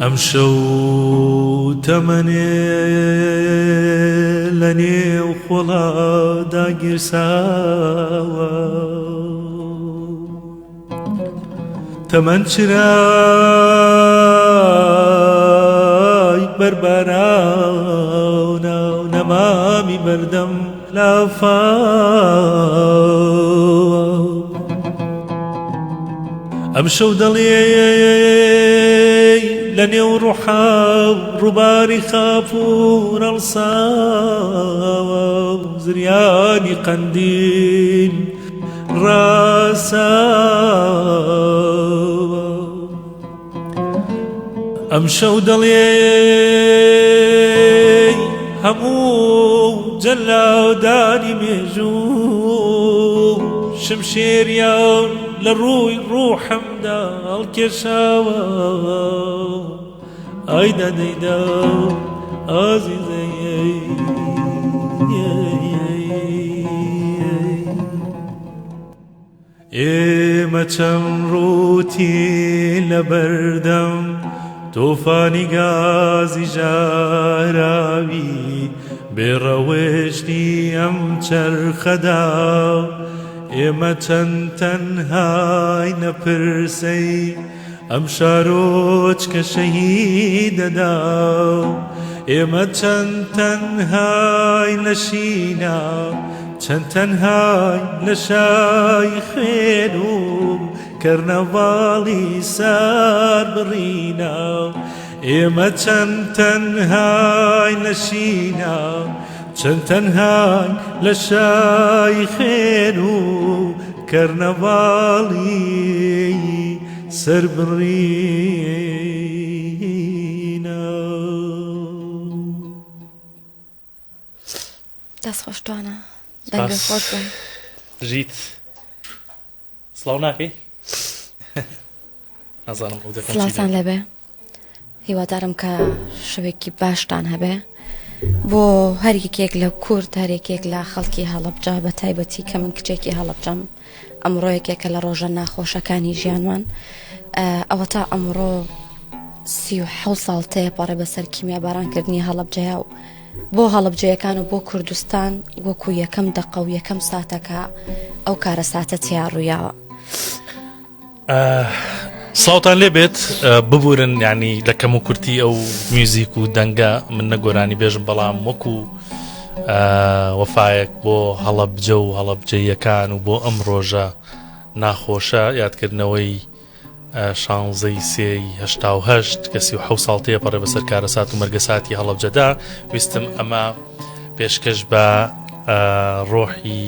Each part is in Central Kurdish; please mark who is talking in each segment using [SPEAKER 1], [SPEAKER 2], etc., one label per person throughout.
[SPEAKER 1] ئەمشەو تەمەنێ لە نێو خۆڵا داگیرساوە. تەمەن چرای بەربارانە و نەمامی بەردەم لافاوە. ئەمشەو دەڵێی لە نێو ڕوحا و ڕووباری خاپوور هەڵساوە و زریانی قەندیل ڕاساوە. ئەمشەو دەڵێی هەموو جەلادانی مێژوو شمشێریان لە ڕووی ڕوحمدا هەڵکێشاوە. ئای دادەیدا ئازیزەی. ئێمە چەند ڕووتین لە بەردەم تۆفانی گازی ژەهراوی بێ ڕەوشتی ئەم چەرخەدا، ئێمە چەند تەنهای لە پرسەی ئەم شارۆچکە شەهیدەدا، ئێمە چەند تەنهای لە شینا، چەند تەنهای لە شای خوێن و کەرنەڤاڵی سار بڕینا، ئێمە چەند تەنهای لە شینا، چەند تەنهای لە شای خوێن و کەرنەڤاڵی سەر بڕینا.
[SPEAKER 2] دەست خۆش توانا دەنگت خۆش بێ.
[SPEAKER 3] بژیت سڵاو ناکەی نازانم ئەو دەکەم چی
[SPEAKER 2] سڵاوتان
[SPEAKER 3] دێت.
[SPEAKER 2] لێبێ هیوادارم کە شەوێکی باشتان هەبێ بۆ هەر یەکێک لە کورد هەر یەکێک لە خەڵکی هەڵەبجە بە تایبەتی کە من کچێکی هەڵەبجەم ئەمڕۆ یەکێکە لە ڕۆژە ناخۆشەکانی ژیانمان ئەوەتا ئەمڕۆ 37 ساڵ تێپەڕێ بەسەر کیمیابارانکردنی هەڵەبجەیە و بۆ هەڵەبجەیەکان و بۆ کوردستان وەکو یەکەم دەقە و یەکەم ساتەکە ئەو کارەساتە تیا ڕوویاوە.
[SPEAKER 3] سڵاوتان لێ بێت ببورن ینی لە کەم و کورتی ئەو میوزیک و دەنگە من نەگۆرانی بێژم بەڵام وەکو وەفایەک بۆ هەڵەبجە و هەڵەبجەیەکان و بۆ ئەم ڕۆژە ناخۆشە یادکردنەوەی شانزەی سێی 88 کە 37 ساڵ تێپەڕێ بەسەر کارەسات و مەرگەساتی هەڵەبجەدا ویستم ئەمە پێشکەش بە ڕۆحی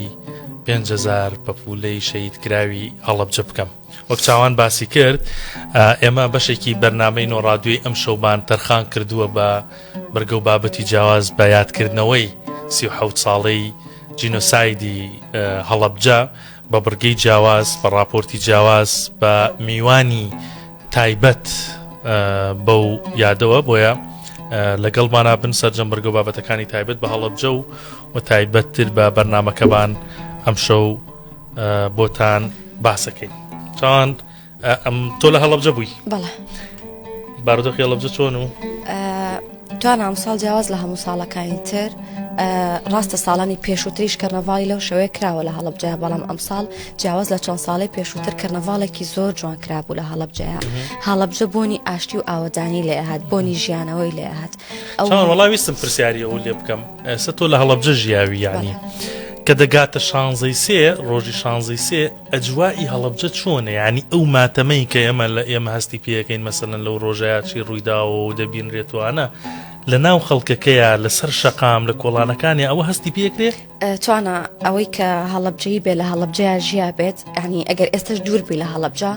[SPEAKER 3] 5000 پەپولەی شەهید کراوی هەڵەبجە بکەم وەک چاوان باسی کرد ئێمە بەشێکی بەرنامەی نۆڕادوێی ئەم شەومان تەرخان کردووە بە بەرگە و بابەتی جیاواز بە یادکردنەوەی 37 ساڵەی جینۆسایدی هەڵەبجە بە بڕگەی جیاواز، بە ڕاپۆرتی جیاواز، بە میوانی تایبەت بەو یادەوە بۆیە لەگەڵمانا بن سەرجەم بڕگە و بابەتەکانی تایبەت بە هەڵەبجە و و تایبەتتر بە بەرنمەکەمان ئەمشەو بۆتان باسەکەین چاوان ئەم تۆ لە هەڵەبجە بووی؟
[SPEAKER 2] بەڵێ.
[SPEAKER 3] بارودۆخی هەڵەبجە چۆن و؟
[SPEAKER 2] توانا ئەمساڵ جیاواز لە هەموو ساڵەکانی تر ڕاستە ساڵانی پێشووتریش کەرنەڤاڵی لەو شێوەیە کراوە لە هەڵەبجە بەڵام ئەمساڵ جیاواز لە چەند ساڵی پێشووتر کەرنەڤاڵێکی زۆر جوان کرابوو لە هەڵەبجەیە هەڵەبجە بۆنی ئاشتی و ئاوەدانی لێ هات بۆنی ژیانەوەی لێ هات
[SPEAKER 3] ئەو وەڵا ویستم پرسیاری ئەو لێ بکەم ئێستا تۆ لە هەڵەبجە ژیاوی یانی کە دەگاتە شانزەی سێ ڕۆژی شانزەی سێ ئەجوائی هەڵەبجە چۆنە یانی ئەو ماتەمەی کە ئێمە لە ئێمە هەستی پێەکەین مەسەلەن لەو ڕۆژەیا چی ڕوویداوە و دەبینرێتوانە لە ناو خەڵکەکەیا لەسەر شەقام لە کۆڵانەکانی ئەوە هەستی پێکرێ؟
[SPEAKER 2] توانا ئەوەی کە هەڵەبجەیی بێ لە هەڵەبجەیا ژیا بێت یعنی ئەگەر ئێستش دوور بی لە هەڵەبجە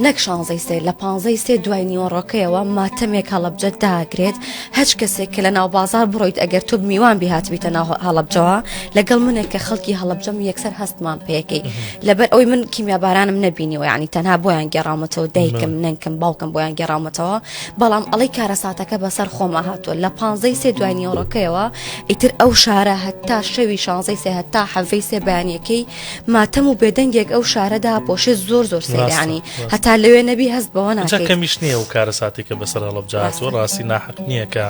[SPEAKER 2] نەک شانزەی سێ لە پانزەی سێ دوای نیوەڕۆکەیەوە ماتەمێک هەڵەبجە داگرێت هەچ کەسێک کە لە ناو بازار بڕۆیت ئەگەر تۆ میوان بی هاتبیتە ناو هەڵەبجەوە لەگەڵ منێک کە خەڵکی هەڵەبجەم یەکسەر هەستمان پێەکەی لەبەر ئەوەی من کیمیابارانم نەبینیوە یعنی تەنها بۆیان گێڕاومەتەوە دایکم نەنکم باوکم بۆیان گێڕاومەتەوە بەڵام ئەڵەی کارەساتەکە بەسەر خۆم. خۆما هاتووە لە پانزەی سێ دوای نیوەڕۆکەیەوە ئیتر ئەو شارە هەتا شەوی شانزەی سێ هەتا حەڤەی سێ بەیانیەکەی ماتەم و بێدەنگێک ئەو شارە داپۆشێ زۆر زۆر سەیرانی هەتا لەوێ نەبی هەست بەوە ناکەیت.
[SPEAKER 3] کەمیش نییە و کارەساتێک کە بەسەر هەڵەبجە هاتووە ڕاستی ناحەق نییە کە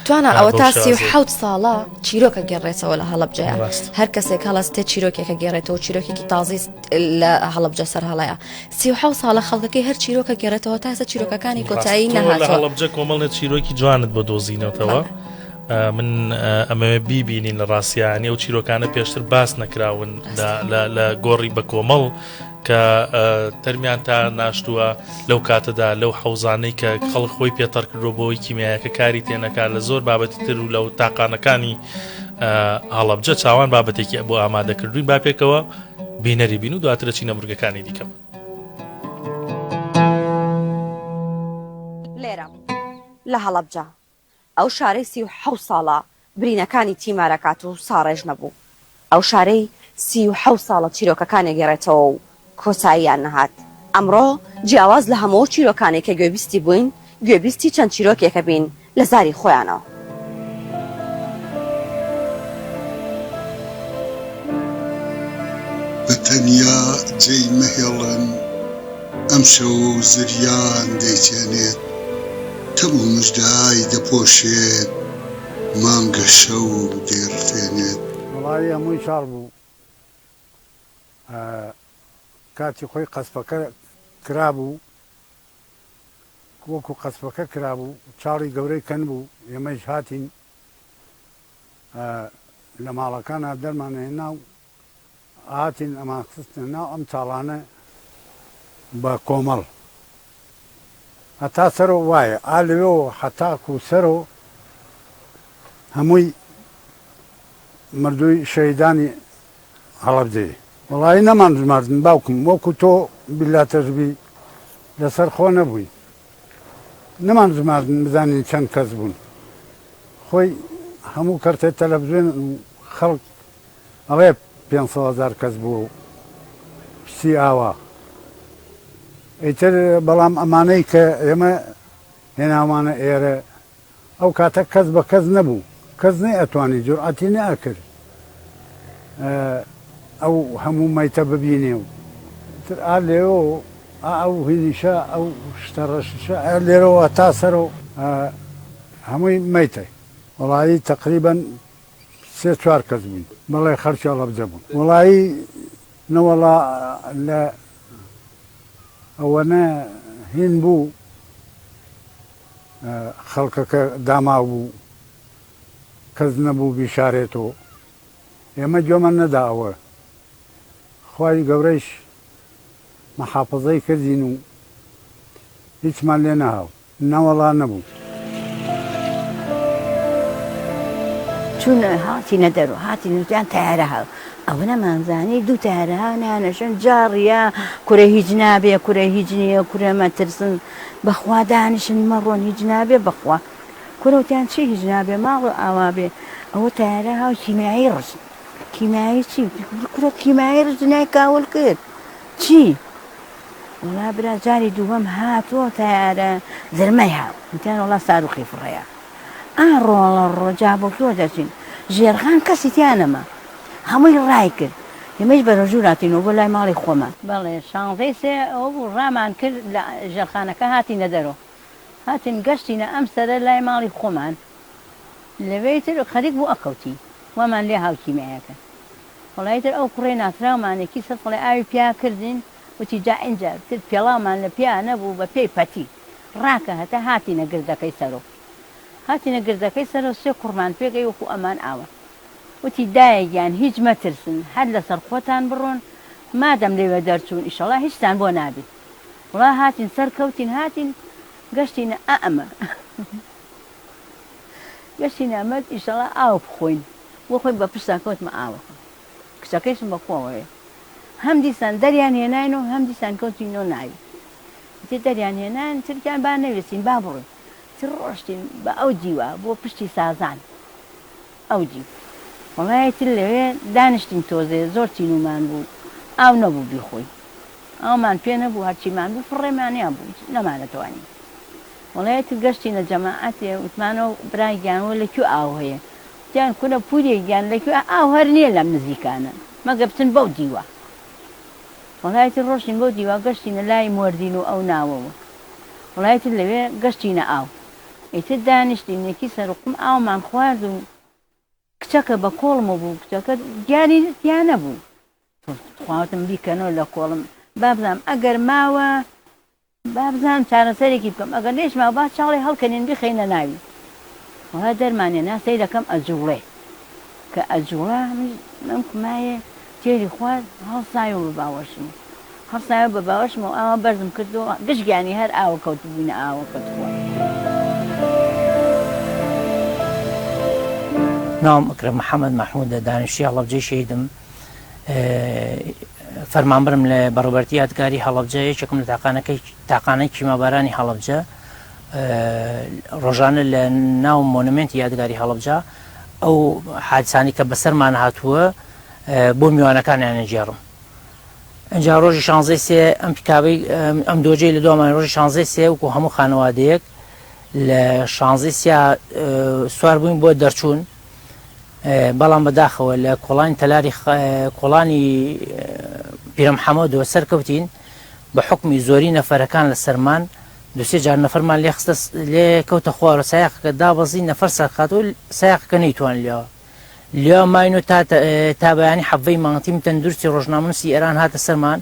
[SPEAKER 2] توانا ئەوە تا 37 ساڵە چیرۆکە گێڕێتەوە لە هەڵەبجەیە هەر کەسێک هەڵەستێ چیرۆکێکە گێڕێتەوە چیرۆکێکی تازی لە هەڵەبجە سەر هەڵەیە 37 ساڵە خەڵکەکەی هەر چیرۆکە گێڕێتەوە تا ئێستا چیرۆکەکانی کۆتایی
[SPEAKER 3] نەهاتووە. لە هەڵەبجە کۆمەڵێ چیرۆکی جوانت بۆ دۆزینەوەتەوە. من ئەمەوێ بیبینین لە ڕاستیانی ئەو چیرۆکانە پێشتر باس نەکراون لە گۆڕی بە کۆمەڵ کە تەرمیان تا ناشتووە لەو کاتەدا لەو حەوزانەی کە خەڵک خۆی پێتەڕ کردووە بۆی کیمیایەکە کاری تێنەکات لە زۆر بابەتی تر و لەو تاقانەکانی هەڵەبجە چاوان بابەتێکی بۆ ئامادەکردوین با پێکەوە بینەری بین و دواتر چینە بڕگەکانی دیکەمان.
[SPEAKER 2] لێرە لە هەڵەبجە ئەو شارەی 37 ساڵە برینەکانی تیمارەکات و ساڕێژ نەبوو. ئەو شارەی 37 ساڵە چیرۆکەکانی گێڕێتەوە و کۆتاییان نەهات. ئەمڕۆ جیاواز لە هەموو ئەو چیرۆکانەی کە گوێبیستی بووین، گوێبیستی چەند چیرۆکێکە بین لە زاری خۆیانەوە.
[SPEAKER 4] بە تەنیا جێی مەهێڵن ئەمشەو زریان دەیچێنێت تەم و مژ دایدەپۆشێت مانگە شەو دەیڕفێنێت.
[SPEAKER 5] وەڵایی هەمووی چاڵ بوو کاتی خۆی قەسپەکە کرابوو وەکو قەسپەکە کرابوو چاڵی گەورەی کەن بوو ئێمەیش هاتین لە ماڵەکانا دەرمان هێنا و هاتین ئەمان خستنە ناو ئەم چاڵانە بە کۆمەڵ هەتا سەرۆ وایە ئا لەوێوە هەتاکو سەرۆ هەمووی مردووی شەهیدانی هەڵەبجەیە. وەڵایی نەمان ژماردن باوکم وەکو تۆ بیلا تەژبی لەسەر خۆ نەبووین نەمان ژماردن بزانین چەند کەس بوون خۆی هەموو کەرتێ تەلەفزیۆن و خەڵک ئەڵێ 500 هەزار کەس بووە و شتی ئاوا ئیتر بەڵام ئەمانەی کە ئێمە هێناومانە ئێرە ئەو کاتە کەس بە کەس نەبوو، کەس نەیئەتوانی، جورئەتی نەئەکرد ئەو هەموو مەیتە ببینێ و ئیتر ئا لێرەوە ئا ئەو هینیشە، ئەو شتە ڕەشیشە ئا لێرەوە هەتا سەرەوە هەمووی مەیتە. وەڵایی تەقریبەن سێ چوار کەس بووین. بەڵێ خەڵکی هەڵەبجە بوون. وەڵایی نەوەڵا لە ئەوەنە هین بوو. خەڵکەکە داماو بوو، کەس نەبوو بیشارێتەوە. ئێمە گوێمان نەدا ئەوە. خوای گەورەیش مەحافەزەی کردین و هیچمان لێ نەهاو. نەوەڵا نەبوو.
[SPEAKER 6] چوون هاتینە دەرۆ هاتین وتیان تەیارە هاو ئەوە نەمانزانی دوو تەیارە ها نانەشن جاڕیا کورە هیچ نابێ کورە هیچ نییە کورە مەترسن بەخوا دانیشن مەڕۆن هیچ نابێ بەخوا کورە وتیان چی هیچ نابێ ماڵ ئاوا بێ ئەوە تەیارە هاو کیمیایی ڕشت کیمیایی چی کورە کیمیایی ڕشت دنیای کاول کرد چی وەڵا برا جاری دووەم هاتۆ تەیارە زرمەی هاو وتیان وەڵا ساروخی فڕێیە ئا ڕۆڵە ڕۆ جا بۆ کوێ دەچین ژێرخان کەسی تیا نەما هەمووی ڕای کرد ئێمەیش بەرەو ژوور هاتینەوە بۆ لای ماڵی خۆمان.
[SPEAKER 7] بەڵێ شانزەی سێ ئەوە بوو ڕامان کرد لە ژێرخانەکە هاتینە دەرۆ هاتین گەشتینە ئەم سەرە لای ماڵی خۆمان لەوێی تر خەریک بوو ئەکەوتین وامان لێ هاو کیمیایەکە وەڵا ئیتر ئەو کوڕەی ناسراومان یەکی سەتڵێ ئاوی پیا کردین وتی جا ئینجا تر پێڵاومان لە پیا نەبوو بە پێی پەتی ڕاکە هەتا هاتینە گردەکەی سەرۆ هاتینە گردەکەی سەرۆ سێ کوڕمان پێگەی وەکو ئەمان ئاوان وتی دایە گیان هیچ مەترسن هەر لەسەر خۆتان بڕۆن مادەم لەوێ دەرچوون ئیشەڵا هیچتان بۆ نابێ وەڵا هاتین سەرکەوتین هاتین گەشتینە ئەمە گەشتینە ئەمە ئیشەڵا ئاو بخۆین بۆ خۆی بە پشتا کەوتمە ئاوەکە کچەکەیشم بە خۆوەیە هەم دیسان دەریان هێناین و هەم دیسان کەوتینەوە ناوی تر دەریان هێنان ترکیان با نەوێسین با بڕۆین تر ڕۆشتین بە ئەو دیوە بۆ پشتی سازان ئەو دیو وەڵای تر لەوێ دانیشتین تۆزێ زۆر تینومان بوو ئاو نەبوو بیخۆین ئاومان پێ نەبوو هەرچیمان بوو فڕێمانیان بوو نەمانەتوانی.
[SPEAKER 6] وەڵا ئیتر گەشتینە جەماعەتێ وتمانەوە برا گیان وە لە کوێ ئاو هەیە؟ وتیان کورە پورێ گیان لە کوێ ئاو هەر نییە لەم نزیکانە مەگە بچن بەو دیوە. وەڵا ئیتر ڕۆشتین بەو دیوە گەشتینە لای مۆردین و ئەو ناوەوە. وەڵا ئیتر لەوێ گەشتینە ئاو. ئیتر دانیشتین یەکی سەروقوم ئاومان خوارد و کچەکە بە کۆڵمەوە بوو کچەکە گیانی تیا نەبوو. تخوا وتم بیکەنەوە لە کۆڵم با بزانم ئەگەر ماوە با بزانم چارەسەرێکی بکەم ئەگەر نەیش ماوە با چاڵێ هەڵکەنین بیخەینە ناوی. وەڵا دەرمان هێنا سەیرەکەم ئەجوڵێ کە ئەجوڵا منیش مەمکم مایێ تێری خوارد هەڵسایەوە بە باوەشم هەڵسایەوە بە باوەشمەوە ئاوا بەرزم کردەوە گشت گیانی هەر ئاوە کەوتبووینە ئاوەکە تخوا.
[SPEAKER 8] ناوم ئەکرەم محەمەد مەحمودە دانیشتوی هەڵەبجەی شەهیدم فەرمانبەرم لە بەڕێوەبەرێتی یادگاری هەڵەبجە یەکێکم لە تاقانەکەی تاقانەی کیمابارانی هەڵەبجە ڕۆژانە لە ناو مۆنۆمێنتی یادگاری هەڵەبجە ئەو حادسانی کە بەسەرمان هاتووە بۆ میوانەکانیان ئەگێڕم ئینجا ڕۆژی شانزەی سێ ئەم پیکابەی ئەم دۆجەی لە دوامان ڕۆژی شانزەی سێ وەکو هەموو خانەوادەیەک لە شانزەی سیا سوار بووین بۆ دەرچوون بەڵام بەداخەوە لە کۆڵانی تەلاری کۆڵانی پیرەمحەمەدەوە سەرکەوتین بە حکمی زۆری نەفەرەکان لە سەرمان دوسێ جار نەفەرمان لێ خستە لێ کەوتە خوارە سایەقەکە دابەزی نەفەر سەرخات و سایەقەکە نەیتوان لێوە لێوە ماین و تا تا بەیانی حەڤەی مانگ تیم تەندروستی ڕۆژنامەنووسی ئێران هاتە سەرمان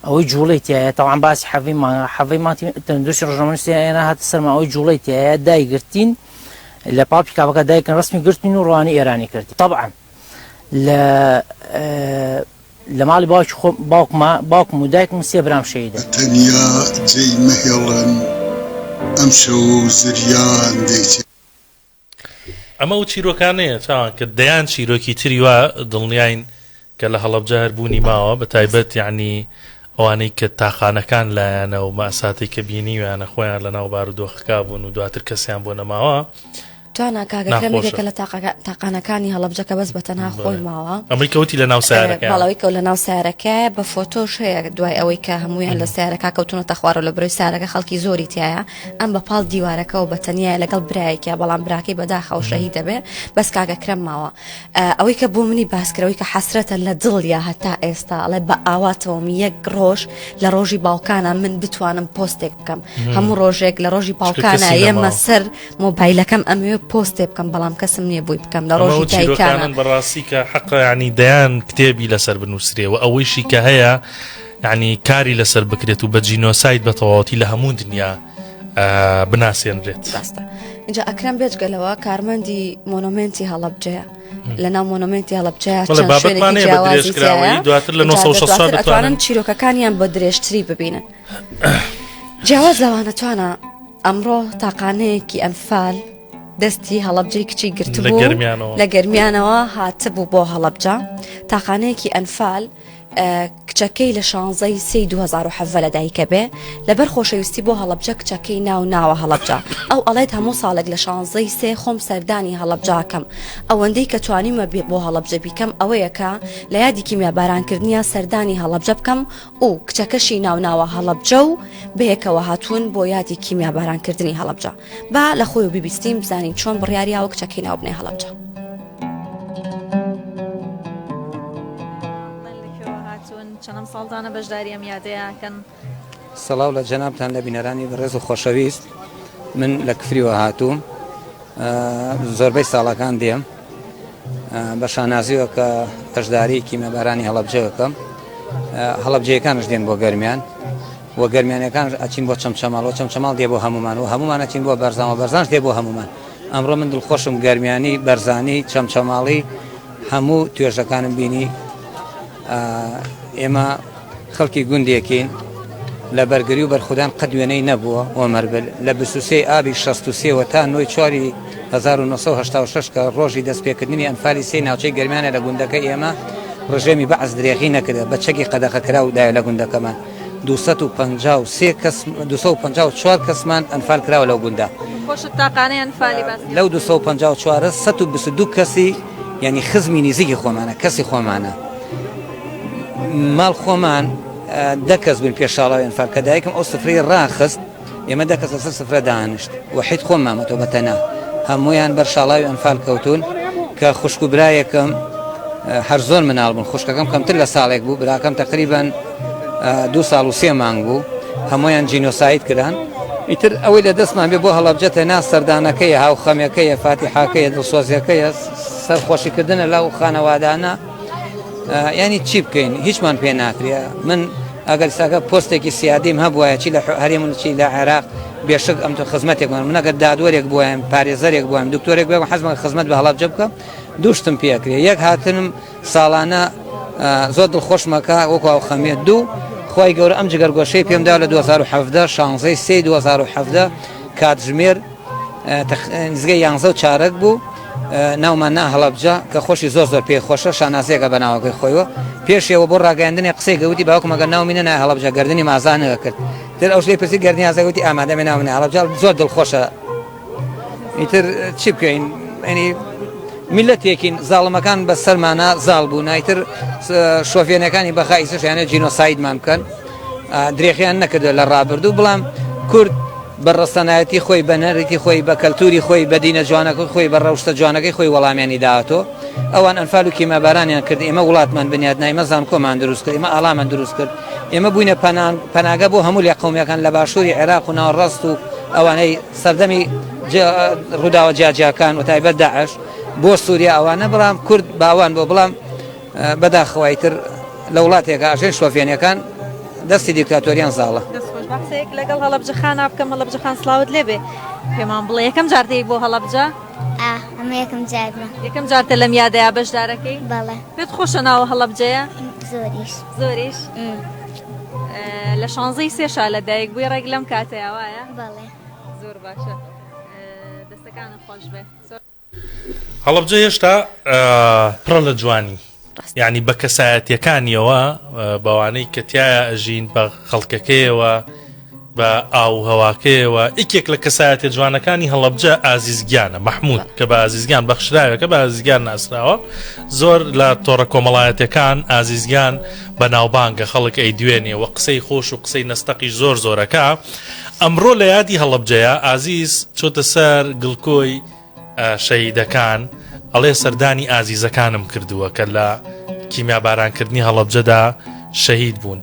[SPEAKER 8] ئەوەی جوڵەی تایە تەوان باسی حەڤەی مانگ حەڤەی مانگ تیم تەندروستی ڕۆژنامەنووسی ئێران هاتە سەرمان ئەوەی جوڵەی تایە دایگرتین لە پاڵ پیکابەکە دایکن ڕسمی گرتین و ڕوانی ئێرانی کرد طبعا لە لە ماڵی باوکی خۆم باوکما باوکم و دایکم و سێ برام شەهیدن.
[SPEAKER 4] بە تەنیا جێی مەهێڵن ئەمشەو زریان دەیچێ.
[SPEAKER 3] ئەمە ئەو چیرۆکانەیە چاوان کە دەیان چیرۆکی تری وا دڵنیاین کە لە هەڵەبجە هەر بوونی ماوە بە تایبەت یعنی ئەوانەی کە تاقانەکان لایەنە و ماساتێک کە بینیویانە خۆیان لە ناو بارودۆخەکە بوون و دواتر کەسیان بۆ نەماوە
[SPEAKER 2] توانا کاک ئەکرەم یەکێکە لە تاقانەکانی هەڵەبجە کە بەس بە تەنها خۆی ماوە
[SPEAKER 3] ئەمەی کەوتی لە ناو سیارەکە
[SPEAKER 2] بەڵەوەی کەو لە ناو سیارەکە بە فۆتۆش هەیە دوای ئەوەی کە هەمویان لە سیارەکە کەوتونەتە خوارەوە لە برۆی سارەکە خەڵکی زۆری تایە ئەم بە پاڵ دیوارەکەەوە بە تەنیا لەگەڵ برایەکە بەڵام براکەی بەداخەوە شەهید دەبێ بەس کاک ئەکرەم ماوە ئەوەی کە بۆ منی باسکرەوەی کە حەسرەتە لە دڵیا هەتا ئێستا ئەڵێ بە ئاواتەوەم یەک ڕۆژ لە ڕۆژی باوکانە من بتوانم پۆستێک بکەم هەموو ڕۆژێک لە ڕۆژی باوکانە یەمە سەر مۆبایلەکەم ئەمەوێ پۆستێ بکەم بەڵام کەسم نییە بۆی بکەم لە ڕۆژی دایکانە
[SPEAKER 3] بەڕاستی کە حەقە ینی دەیان کتێبی لەسەر بنووسرێ و ئەوەیشی کە هەیە ینی کاری لەسەر بکرێت و بە جینۆساید بە تەواوەتی لە هەموو دنیا بناسێنرێت.
[SPEAKER 2] ڕاستە اینجا ئەکرەم بێجگە لەوە کارمەندی مۆنۆمێنتی هەڵەبجەیە لە ناو مۆنۆمێنتی هەڵەبجەیە
[SPEAKER 3] بەڵێ
[SPEAKER 2] چەند
[SPEAKER 3] بابەتمان
[SPEAKER 2] شوێنێکی
[SPEAKER 3] هەیە بە
[SPEAKER 2] جیاوازی
[SPEAKER 3] درێژکراوەیی
[SPEAKER 2] تیایە
[SPEAKER 3] دواتر لە
[SPEAKER 2] ئینجا
[SPEAKER 3] 964
[SPEAKER 2] دواتر ئەتوانن
[SPEAKER 3] دەتوانن
[SPEAKER 2] چیرۆکەکانیان بە درێژتری ببینن جیاواز لەوانە توانا ئەمڕۆ تاقانەیەکی ئەنفال دەستی هەڵەبجەی کچی
[SPEAKER 3] لە
[SPEAKER 2] گرتبوو
[SPEAKER 3] گەرمیانەوە
[SPEAKER 2] لە گەرمیانەوە هاتبوو بۆ هەڵەبجە تاقانەیەکی ئەنفال کچەکەی لە شانزەی سێی 2017 لە دایکە بێ لەبەر خۆشەویستی بۆ هەڵەبجە کچەکەی ناو ناوە هەڵەبجە ئەو ئەڵێت هەموو ساڵێک لە شانزەی سێ خۆم سەردانی هەڵەبجاکەم ئەوەندەی کە توانیمە بۆ هەڵەبجە بیکەم ئەوەیە کە لە یادی کیمیابارانکردنیا سەردانی هەڵەبجە بکەم و کچەکەشی ناو ناوە هەڵەبجە و بەیەکەوە هاتوون بۆ یادی کیمیابارانکردنی هەڵەبجە با لە خۆی و بیبیستین بزانین چۆن بڕیاریاوە کچەکەی ناو بنێ هەڵەبجە.
[SPEAKER 9] چەنەم ساڵتانە بەشداری ئەم یادەیە ئەکەن؟
[SPEAKER 10] سڵاو لە جەنابتان لە بینەرانی بەڕێز و خۆشەویست من لە کفریوە هاتووم زۆربەی ساڵەکان دێم بە شانازیەوە کە بەشداری کیمیابارانی هەڵەبجە بکەم هەڵەبجەیەکانش دێن بۆ گەرمیان و گەرمیانەکان ئەچین بۆ چەمچەماڵ و چەمچەماڵ دێ بۆ هەمومان و هەمومان ئەچین بۆ بەرزان و بەرزانش دێ بۆ هەمومان ئەمڕۆ من دڵخۆشم گەرمیانی بەرزانی چەمچەماڵی هەموو توێژەکانم بینی ئێمە خەڵکی گوندێکین لە بەرگری و بەرخودان قەت وێنەی نەبووە ئۆمەربل لە 23 ئابی 63 وە تا نۆی چواری 1986 کە ڕۆژی دەستپێکردنی ئەنفالی سێ ناوچەی گەرمیانە لە گوندەکە ئێمە ڕژێمی بەعس درێغی نەکردە بە چەکی قەدەخەکراو دایە لە گوندەکەمان 253 کەس 254 کەسمان ئەنفال کراوە لەو گوندە.
[SPEAKER 9] خۆشت تاقانەی ئەنفالی باسی
[SPEAKER 10] لەو 254 122 کەسی یانی خزمی نیزیکی خۆمانە کەسی خۆمانە ماڵ خۆمان دە کەس بووین پێش شاڵاوی ئەنفال کە دایکم ئەو سفرەی ڕاخست. ئێمە دە کەس لەسەر سفرە دانیشت وەحید خۆم مامەتەوە بە تەنها هەموویان بەر شاڵاوی ئەنفال کەوتون کە خوشک و برایەکم هەر زۆر مناڵ بوون خوشکەکەم کەمتر لە ساڵێک بوو براکەم تقریبان دو ساڵ و سێ مانگ بوو هەمویان جینۆساید کران ئیتر ئەوەی لە دەستمان بێ بۆ هەڵەبجە تەنها سەردانەکەیە هاوخەمەکەیە فاتیحاکەیە دڵسۆزیەکەیە سەرخۆشیکردنە لەو خانەوادانە ینی چی بکەین هیچمان پێ ناکرێ من ئەگەر ساگە پۆستێکی سیادیم هەبوایە چی لە هەرێم و چی لە عێراق بێشک ئەم تۆ خزمەتێک من ئەگەر دادوەرێک بوایم پارێزەرێک بوایم دکتۆرێک بوایم حەزم خزمەت بە هەڵەبجە بکەم دوو شتم پێکرێ یەک هاتنم ساڵانە زۆر دڵخۆشمەکە وەکو هاوخەمیە دوو خی گەورە ئەم جگەرگۆشەی پێمدا لە 2017 شانزەی سێ 2017 کاتژمێر نزگەی یانزە و چارەک بوو ناومان نا هەڵەبجە کە خۆشی زۆر زۆر پێی خۆشە شانازیەکە بە ناوەکەی خۆیەوە پێشەوە بۆ ڕاگەیاندنی قسەی گەوتی باوکم ئەگەر ناومی نەنایە هەڵەبجە گردنی مازان نەکرد تر ئەو شتەی پرسی گردنی ئازا گوتی ئامادە بێ ناوم هەڵەبجە زۆر دڵخۆشە ئیتر چی بکەین ئەنی میلەتێکین زاڵمەکان بە سەرمانە زاڵ بوو نایتر شۆفێنەکانی بەخا ئیسشیانە جینۆسایدمان بکەن درێخیان نەکردو لە ڕابردوو بەڵام کورد بە ڕەسەنایەتی خۆی، بە نەریتی خۆی، بە کەلتوری خۆی، بە دینە جوانەکەی خۆی، بە ڕەوشتە جوانەکەی خۆی وەڵامیانی داوەتەوە. ئەوان ئەنفال و کیمیابارانیان کرد، ئێمە وڵاتمان بنیادنا، ئێمە زانکۆمان دروست کرد، ئێمە ئاڵامان دروست کرد، ئێمە بووینە پەناگە بۆ هەموو لێقەومییەکان لە باشووری عێراق و ناوەڕاست و ئەوانەی سەردەمی ڕووداوە جیاجیاکان و تایبەت داعش بۆ سووریا ئەوانە، بەڵام کورد باوان بۆ بەڵام بەداخەوە ئیتر لە وڵاتێکا ئەژێن شۆفێنەکان دەستی دیکتاتۆریان زاڵە.
[SPEAKER 9] دەست خۆش با قسەیەک لەگەڵ هەڵەبجە خانا بکەم هەڵەبجە خان سڵاوت لێبێ پێمان بڵێ یەکەم جار دێی بۆ هەڵەبجە؟
[SPEAKER 11] ئا ئەمە یەکەم جارمە.
[SPEAKER 9] یەکەم جارتە لەم یادەیا بەشدارەکەی؟
[SPEAKER 11] بەڵێ.
[SPEAKER 9] پێت خۆشە ناوە هەڵەبجەیە؟
[SPEAKER 11] زۆریش.
[SPEAKER 9] زۆریش؟ لە شانزەی سێشا لە دایک بووی ڕێک لەم کاتەیا وایە؟
[SPEAKER 11] بەڵێ.
[SPEAKER 9] زۆر باشە دەستەکانت خۆش بێ.
[SPEAKER 3] هەڵەبجە هێشتا پڕە لە جوانی یعنی بە کەسایەتیەکانیەوە بەوانەی کە تایە ئەژین بە خەڵکەکەیەوە بە ئاو هەواکەیەوە یەکێک لە کەسایەتە جوانەکانی هەڵەبجە ئازیزگیانە مححمود کە بە ئازیزگان بەخشراوێکە بە ئازیزگیان ناسراوە زۆر لە تۆڕە کۆمەڵایەتەکان ئازیزگیان بە ناوبانگە خەڵک ئەی دوێنێ و قسەی خۆش و قسەی نەستەقی زۆر زۆرەکە ئەمڕۆ لە یادی هەڵەبجەیە ئازیز چۆتە سەر گڵکۆی شەهیدەکان ئەڵێ سەردانی ئازیزەکانم کردووە کە لە کیمیابارانکردنی هەڵەبجەدا شەهید بوون.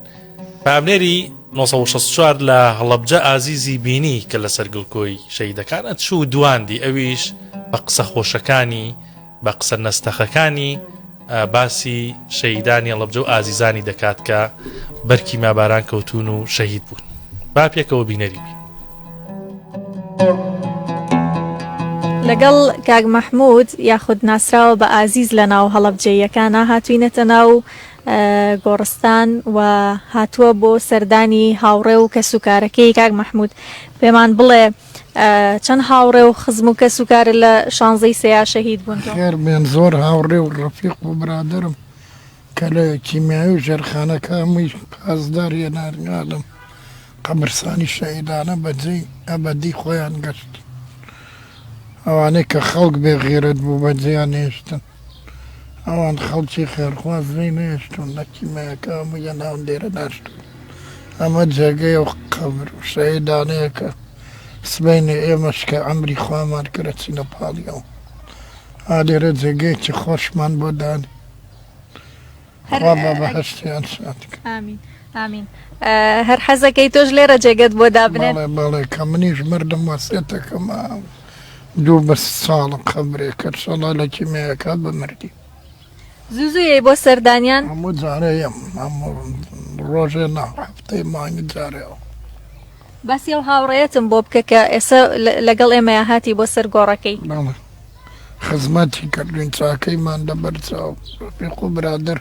[SPEAKER 3] پامنێری 964 لە هەڵەبجە ئازیزی بینی کە لەسەر گڵکۆی شەهیدەکانە چوو دواندی ئەویش بە قسە خۆشەکانی بە قسە نەستەخەکانی باسی شەهیدانی هەڵەبجە و ئازیزانی دەکات کە بەر کیمیاباران کەوتوون و شەهید بوون. با پێکەوە بینەری بین.
[SPEAKER 9] لەگەڵ کاک مەحمود یاخود ناسراوە بە ئازیز لە ناو هەڵەبجەییەکانا هاتوینەتە ناو گۆڕستان و هاتووە بۆ سەردانی هاوڕێ و کەسوکارەکەی کاک مەحمود پێمان بڵێ چەند هاوڕێ و خزم و کەسوکارت لە شانزەی سێیا شەهید بوون تۆ؟
[SPEAKER 12] خێر بێن زۆر هاوڕێ و ڕەفیق و برادەرم کە لە کیمیایی و ژێرخانەکە هەمووی پاسدار هێنارنالم قەبرسانی شەهیدانە بە جێی ئەبەدی خۆیان گەشت ئەوانەی کە خەڵک بێ غیرەت بوو بە جێیان هێشتن ئەوان خەڵکی خێرخواز لێی نەهێشتوون لە کیمیایەکە هەمووی لە ناو لێرە ناشتوون ئەمە جێگەی ئەو قەبر و شەهیدانەیە کە سبەینێ ئێمەش کە عەمری خوامان کرد ئەچینە پاڵی ئەو ئا لێرە جێگەیەکی خۆشمان بۆ دانێ خوا بە بەهەشتیان شاد کە.
[SPEAKER 9] ئامین ئامین هەر حەزەکەی تۆش لێرە جێگەت بۆ دابنێن؟
[SPEAKER 12] بەڵێ بەڵێ کە منیش مردم وەسێتەکەم دوو بە ساڵە قەبرێکە ئینشەڵا لە کیمیایەکە بمردی.
[SPEAKER 9] زوو زوو یەی بۆ سەردانیان؟
[SPEAKER 12] هەموو جارێ یەم هەموو ڕۆژێ نا هەفتەی مانگی جارێ.
[SPEAKER 9] باسی ئەو هاوڕێیەتم بۆ بکە کە ئێسە لەگەڵ ئێمەیا هاتی بۆ سەر گۆڕەکەی.
[SPEAKER 12] بەڵێ خزمەتی کردوین چاکەیمان لەبەر چاو ڕەفیق و برادەر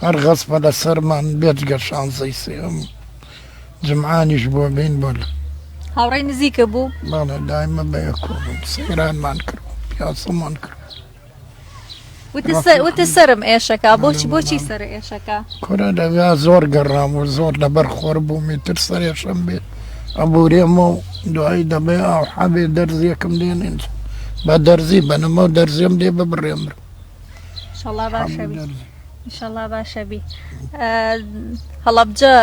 [SPEAKER 12] هەر غەسپە لەسەرمان بێجگە شانزەی سێهەم جمعانیش بۆ بین بۆ لە.
[SPEAKER 9] هاوڕێی نزیکە بوو؟
[SPEAKER 12] بەڵێ دایمە بەیەکەوە بووین سەیرانمان کرد پیاسەمان کرد.
[SPEAKER 9] وتت سەرم ئێشەکا بۆچی بۆچی سەر ئێشەکا؟
[SPEAKER 12] کورە لەویا زۆر گەڕام و زۆر لەبەر خۆر بووم ئیتر سەرێشەم بێ ئەبورێمە و دوایی دەبێ ئاو حەبێ دەرزیەکم لێنێن بە دەرزی بەنەمە و دەرزیەم لێ ببڕێمر
[SPEAKER 9] ئینشەڵا باشە بی ئینشەڵا باشە بی هەڵەبجە.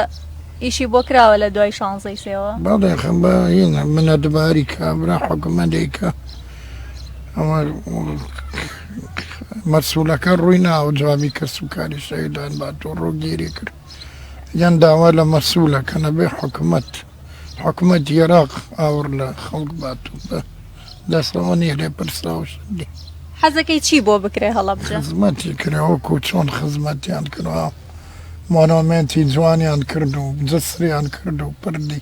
[SPEAKER 9] ئیشی بۆ کراوە لە دوای شانزەی سێوە؟
[SPEAKER 12] بەڵێ خەم بە هینە منەتباری کابرا حکومە دەیکا ئەوە مەسولەکە ڕووی ناوە جوابی کەس و کاری شەهیدان بات و ڕووگیری کرد یان داوا لە مەسولەکە نەبێ حکومەت حکومەتی عێراق ئاوڕ لە خەڵک بات و بە دەستەوە نییە لێپرسراو شەهیدی.
[SPEAKER 9] حەزەکەی چی بۆ بکرێ هەڵەبجە؟
[SPEAKER 12] خزمەتی کرێ وەکو چۆن خزمەتیان کردوە مۆنۆمێنتی جوانیان کرد و جسریان کرد و پردی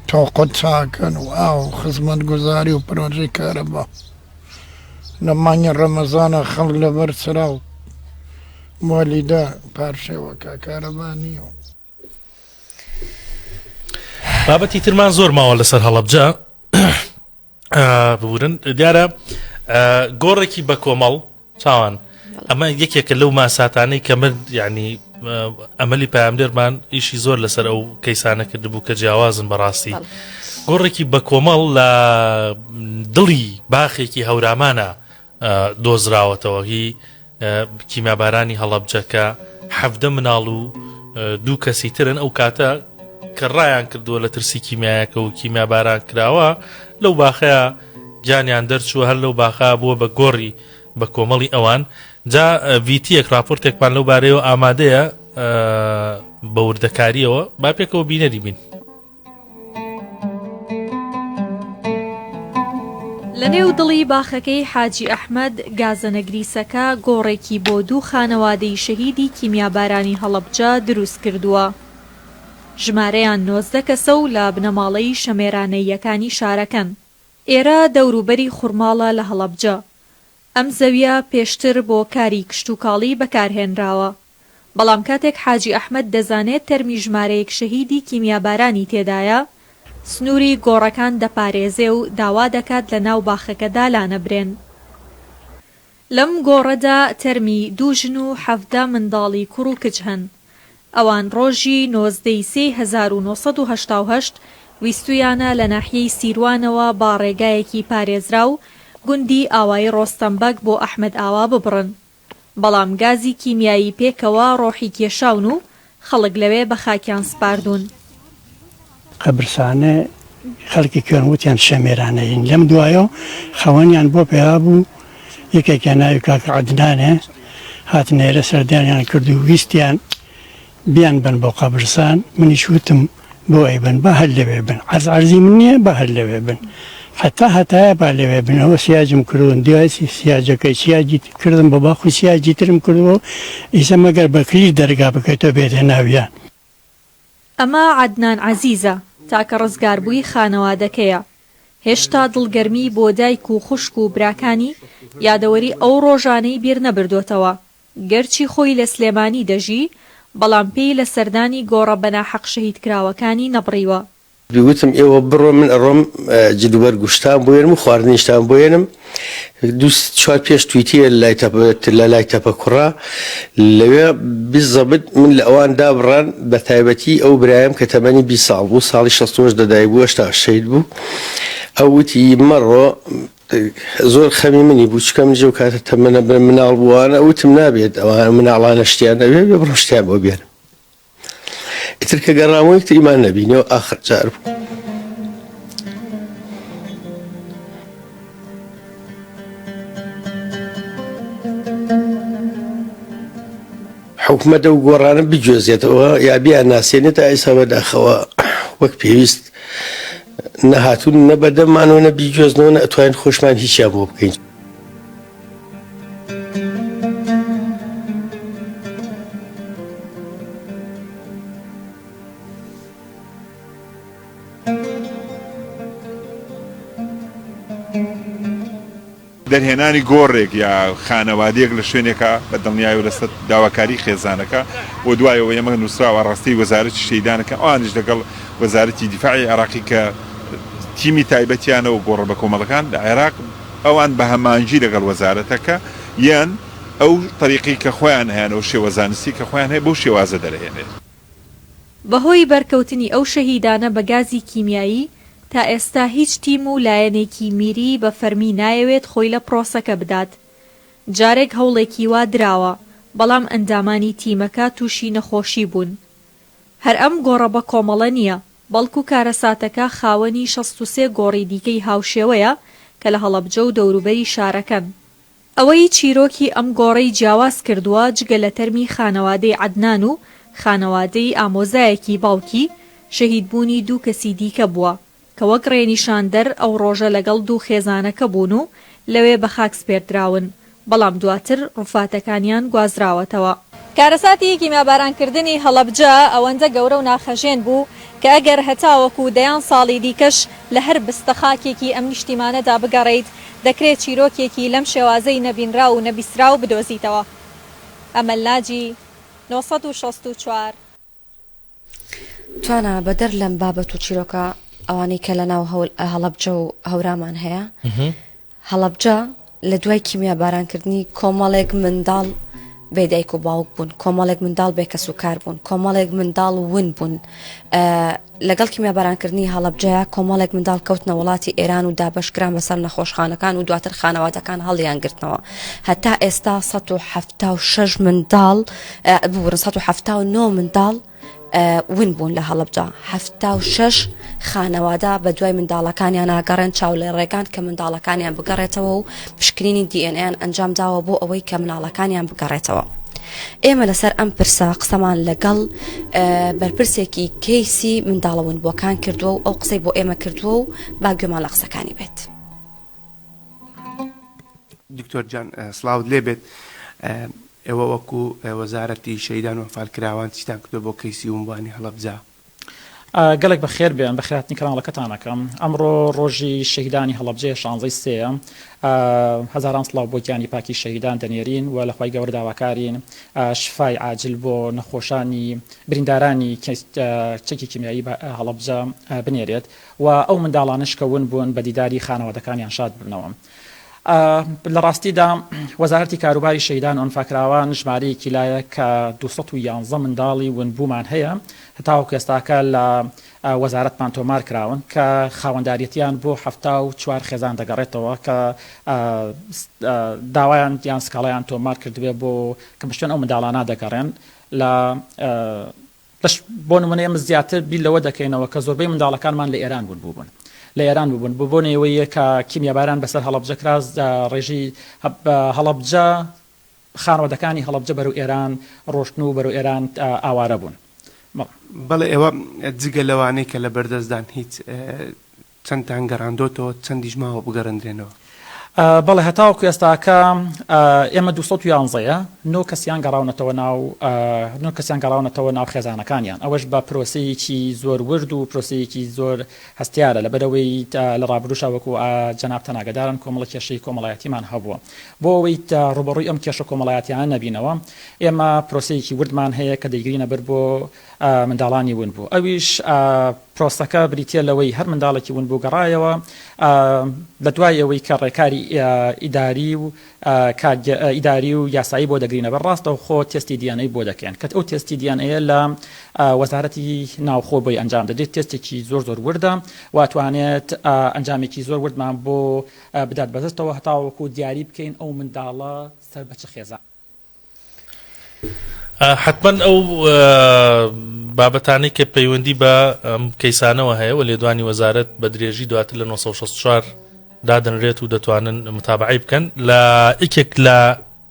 [SPEAKER 12] تۆقە چاکەن و ئاو و خزمەتگوزاری و پرۆژەی کارەبا لە مانگی ڕەمەزانە خەڵک لەبەر چرا و مۆلیدە پارشێوەکە کارەبا نییە و.
[SPEAKER 3] بابەتی ترمان زۆر ماوە لەسەر هەڵەبجە ببورن دیارە گۆڕێکی بە کۆمەڵ چاوان ئەمە یەکێکە لەو ماساتانەی کە من یعنی ئەمەلی پامدێرمان ئیشی زۆر لەسەر ئەو کەیسانە کردبوو کە جیاوازن بەڕاستی گۆڕێکی بە کۆمەڵ لە دڵی باخێکی هەورامانە دۆزراوەتەوە هی کیمیابارانی هەڵەبجە کە حەڤدە مناڵ و دوو کەسی ترن ئەو کاتە کە ڕایان کردووە لە ترسی کیمیایەکە و کیمیاباران کراوە لەو باخەیە گیانیان دەرچووە هەر لەو باخە بووە بە گۆڕی بە کۆمەڵی ئەوان جا ڤیتیەک راپۆرتێکمان لەو بارەیەوە ئامادەیە بە وردەکاریەوە با پێکەوە بینەری بین.
[SPEAKER 9] لە نێو دڵی باخەکەی حاجی ئەحمەد گازە نەگریسەکە گۆڕێکی بۆ دوو خانەوادەی شەهیدی کیمیابارانی هەڵەبجە دروست کردووە. ژمارەیان 19 کەسە و لە بنەماڵەی شەمێرانەییەکانی شارەکەن. ئێرە دەوروبەری خورماڵە لە هەڵەبجە. ئەم زەوییە پێشتر بۆ کاری کشتوکاڵی بەکارهێنراوە. بەڵام کاتێک حاجی ئەحمەد دەزانێت تەرمی ژمارەیەک شەهیدی کیمیابارانی تێدایە، سنووری گۆڕەکان دەپارێزێ و داوا دەکات لە ناو باخەکەدا لانەبرێن. لەم گۆڕەدا تەرمی دوو ژن و 17 منداڵی کوڕ و کچ هەن. ئەوان ڕۆژی 19 ی سێی 1988 ویستوویانە لە ناحیەی سیروانەوە با ڕێگایەکی پارێزراو گوندی ئاوایی ڕۆستەم بەگ بۆ ئەحمەدئاوا ببڕن. بەڵام گازی کیمیایی پێکەوە ڕۆحی کێشاون و خەڵک لەوێ بە خاکیان سپاردوون.
[SPEAKER 13] قەبرسانێ خەڵکی کوێن وتیان شەمێرانەیین لەم دوایەو خەوەنیان بۆ پەیا بوو یەکێکیان ناوی کاکە عەدنانێ هاتنە ئێرە سەردانیان کرد و ویستیان بیان بەن بۆ قەبرسان منیش وتم بۆ ئەیبەن با هەر لەوێ بن عەرز عەرزی من نییە با هەر لەوێ بن هەتا هەتایە با لەوێ بن ئەوە سیاجم کردون دوای سیاجەکەی سیاجی کردم بە باخ و سیاجی ترم کردووە ئیسە مەگەر بە کلیل دەرگا بکەیتەوە بێتە ناویان.
[SPEAKER 9] ئەمە عەدنان عەزیزە، تاکە ڕزگاربووی خانەوادەکەیە. هێشتا دڵگەرمی بۆ دایک و خوشک و براکانی یادەوەری ئەو ڕۆژانەی بیرنەبردۆتەوە. گەرچی خۆی لە سلێمانی دەژی، بەڵام پێی لە سەردانی گۆڕە بەناحەق شەهیدکراوەکانی نەبڕیوە.
[SPEAKER 14] وتم ئێوە بڕۆن من ئەڕۆم جلوبەرگ و شتان بۆ یەنم و خواردنیشتان بۆ یەنم دوو چوار پێش تویتیە لای تەپە لە لای تەپە کوڕە لەوێ بیزەبت من لە ئەوان دابڕان بە تایبەتی ئەو برایم کە تەمەنی 20 ساڵ بوو ساڵی 68 لەدایک بوو هێشتا شەهید بوو ئەو وتی مەڕۆ زۆر خەمی منی بوو چکە منیش ئەو کاتە تەمەنە بە مناڵ بووانە وتم نابێت ئەوان مناڵانە شتیان نەبێ بێ بڕۆ شتیان بۆ بێنم ئیتر کە گەڕامەوە یەکتریمان نەبینەوە ئاخر جار بوو. حکومەت ئەو گۆڕانە بگوێزێتەوە یا بیان ناسێنێت تا ئێستا بەداخەوە وەک پێویست نەهاتوون نە بەدەممانەوە نە بیگوێزنەوە نە ئەتوانین خۆشمان هیچیان بۆ بکەین.
[SPEAKER 15] دەرهێنانی گۆڕێک یا خانەوادەیەک لە شوێنێکا بە دڵنیایەوە لەسەر داواکاری خێزانەکە و دوایەوە ئێمە نووسراوە ئاڕاستەی وەزارەتی شەهیدان کە ئەوانیش لەگەڵ وەزارەتی دیفاعی عێراقی کە تیمی تایبەتیانە و گۆڕە بەکۆمەڵەکان لە عێراق ئەوان بە هەمانگی لەگەڵ وەزارەتەکە یان ئەو تەریقەی کە خۆیان هەیانە و شێوە زانستی کە خۆیان هەیە بەو شێوازە دەرهێنێت.
[SPEAKER 9] بەهۆی بەرکەوتنی ئەو شەهیدانە بە گازی کیمیایی، تا ئێستا هیچ تیم و لایەنێکی میری بە فەرمی نایەوێت خۆی لە پرۆسەکە بدات. جارێک هەوڵێکی وا دراوە، بەڵام ئەندامانی تیمەکە تووشی نەخۆشی بوون. هەر ئەم گۆڕە بەکۆمەڵە نییە، بەڵکو کارەساتەکە خاوەنی 63 گۆڕی دیکەی هاوشێوەیە کە لە هەڵەبجە و دەوروبەری شارەکەن. ئەوەی چیرۆکی ئەم گۆڕەی جیاواز کردووە جگە لە تەرمی خانەوادەی عەدنان و خانەوادەی ئامۆزایەکی باوکی، شەهیدبوونی دوو کەسی دیکە بووە کە وەک ڕێنیشاندەر ئەو ڕۆژە لەگەڵ دوو خێزانەکە بوون و لەوێ بەخاک سپێردراون، بەڵام دواتر ڕوفاتەکانیان گوازراوەتەوە. کارەساتی کیمیابارانکردنی هەڵەبجە ئەوەندە گەورە و ناخهەژێن بوو کە ئەگەر هەتاوەکو دەیان ساڵی دیکەش لە هەر بستە خاکێکی ئەم نیشتیمانەدا بگەڕێیت دەکرێت چیرۆکێکی لەم شێوازەی نەبینراو و نەبیستراو بدۆزیتەوە. ئەمەل ناجی، 964.
[SPEAKER 2] توانا بەدەر لەم بابەت و چیرۆکە ئەوانەی کە لە ناو هەڵەبجە و هەورامان هەیە هەڵەبجە لە دوای کیمیابارانکردنی کۆمەڵێک منداڵ بێ دایک و باوک بوون کۆمەڵێک منداڵ بێ کەس و کار بوون کۆمەڵێک منداڵ ون بوون لەگەڵ کیمیابارانکردنی هەڵەبجەیە کۆمەڵێک منداڵ کەوتنە وڵاتی ئێران و دابەشکران بەسەر نەخۆشخانەکان و دواتر خانەوادەکان هەڵیان گرتنەوە هەتا ئێستا 1970 منداڵ ببورن 1970 منداڵ ون بوون لە هەڵەبجە 76 خانەوادە بە دوای منداڵەکانیان ناگەڕێن چاو لە ڕێگان کە منداڵەکانیان بگەڕێتەوە و پشکنینی DNA ئەنجام داوە بۆ ئەوەی کە مناڵەکانیان بگەڕێتەوە. ئێمە لەسەر ئەم پرسە قسەمان لەگەڵ بەرپرسێکی کەیسی منداڵە ونبووەکان کردووە و ئەو قسەی بۆ ئێمە کردووە و با گوێمان لە قسەکانی بێت.
[SPEAKER 16] دکتۆر جان سڵاوت لێ بێت ئێوە وەکو وەزارەتی شەهیدان و ئەنفالکراوان چیتان کردوە بۆ کەیسی ونبوانی هەڵەبجە؟
[SPEAKER 17] گەلێک بەخێر بێن، بەخێرهاتنی کەناڵەکەتان ئەکەم. ئەمڕۆ ڕۆژی شەهیدانی هەڵەبجەیە شانزەی سێیە. هەزاران سڵاو بۆ گیانی پاکی شەهیدان دەنێرین و لە خوای گەورە داواکارین شفای عاجل بۆ نەخۆشانی بریندارانی چەکی کیمیایی هەڵەبجە بنێرێت و ئەو منداڵانەش کە ون بوون بە دیداری خانەوادەکانیان شاد ببنەوە. لە ڕاستیدا وەزارەتی کاروباری شەهیدان و ئەنفاکراوان ژمارەیەکی لایە کە 211 منداڵی ونبوومان هەیە هەتاوەکو ئێستاکە لە وەزارەتمان تۆمار کراون کە خاوەنداریەتیان بۆ 74 خێزان دەگەڕێتەوە کە داوایان یان سکاڵایان تۆمار کردبێ بۆ کە بە شوێن ئەو منداڵانە دەگەڕێن لە بەش بۆ نمونە ئێمە زیاتر بیر لەوە دەکەینەوە کە زۆربەی منداڵەکانمان لە ئێران بوون بووبوون لە ئێران بوون بۆ بۆ نەوەیە کە کیمیاباران بەسەر هەڵەبجە کرا ڕێژەی هەڵەبجە خانەوادەکانی هەڵەبجە بەرەو ئێران ڕۆشتن و بەرەو ئێران ئاوارە بوون.
[SPEAKER 16] بەڵێ ئێوە جگە لەوانەی کە لە بەردەستدان هیچ چەندتان گەڕاندۆتەوە چەندیش ماوە بگەڕێندرێنەوە؟
[SPEAKER 17] بەڵێ هەتاوەکو ئێستاکە ئێمە 211 یە نۆ کەسیان گەڕاونەتەوە ناو نۆ کەسیان گەڕاونەتەوە ناو خێزانەکانیان ئەوەش بە پرۆسەیەکی زۆر ورد و پرۆسەیەکی زۆر هەستیارە لەبەرئەوەی لە ڕابردووشا وەکو جەنابتان ئاگادارن کۆمەڵە کێشەی کۆمەڵایەتیمان هەبووە بۆ ئەوەی ڕووبەڕووی ئەم کێشە کۆمەڵایەتیانە نەبینەوە ئێمە پرۆسەیەکی وردمان هەیە کە دەیگرینە بەر بۆ منداڵانی ونبوو ئەویش پرۆسەکە بریتیە لەوەی هەر منداڵێکی ونبوو گەڕایەوە لە دوای ئەوەی کە ڕێکاری ئیداری و ئیداری و یاسایی بۆ دەگرینە بەر ڕاستەوخۆ تێستی DNA بۆ دەکەین کە ئەو تێستی DNA لە وەزارەتی ناوخۆ بۆی ئەنجام دەدرێت تێستێکی زۆر زۆر وردە و توانێت ئەنجامێکی زۆر وردمان بۆ بدات بەدەستەوە هەتاوەکو دیاری بکەین ئەو منداڵە سەر بە چ خێزان
[SPEAKER 3] حتمما ئەو بابەتانەی کە پەیوەندی بە ئەم کەیسانەوە هەیە و لێدوانی وەزارەت بە درێژی دواتر لە 964 دادەنرێت و دەتوانن متابعی بکەن لە یەکێک لە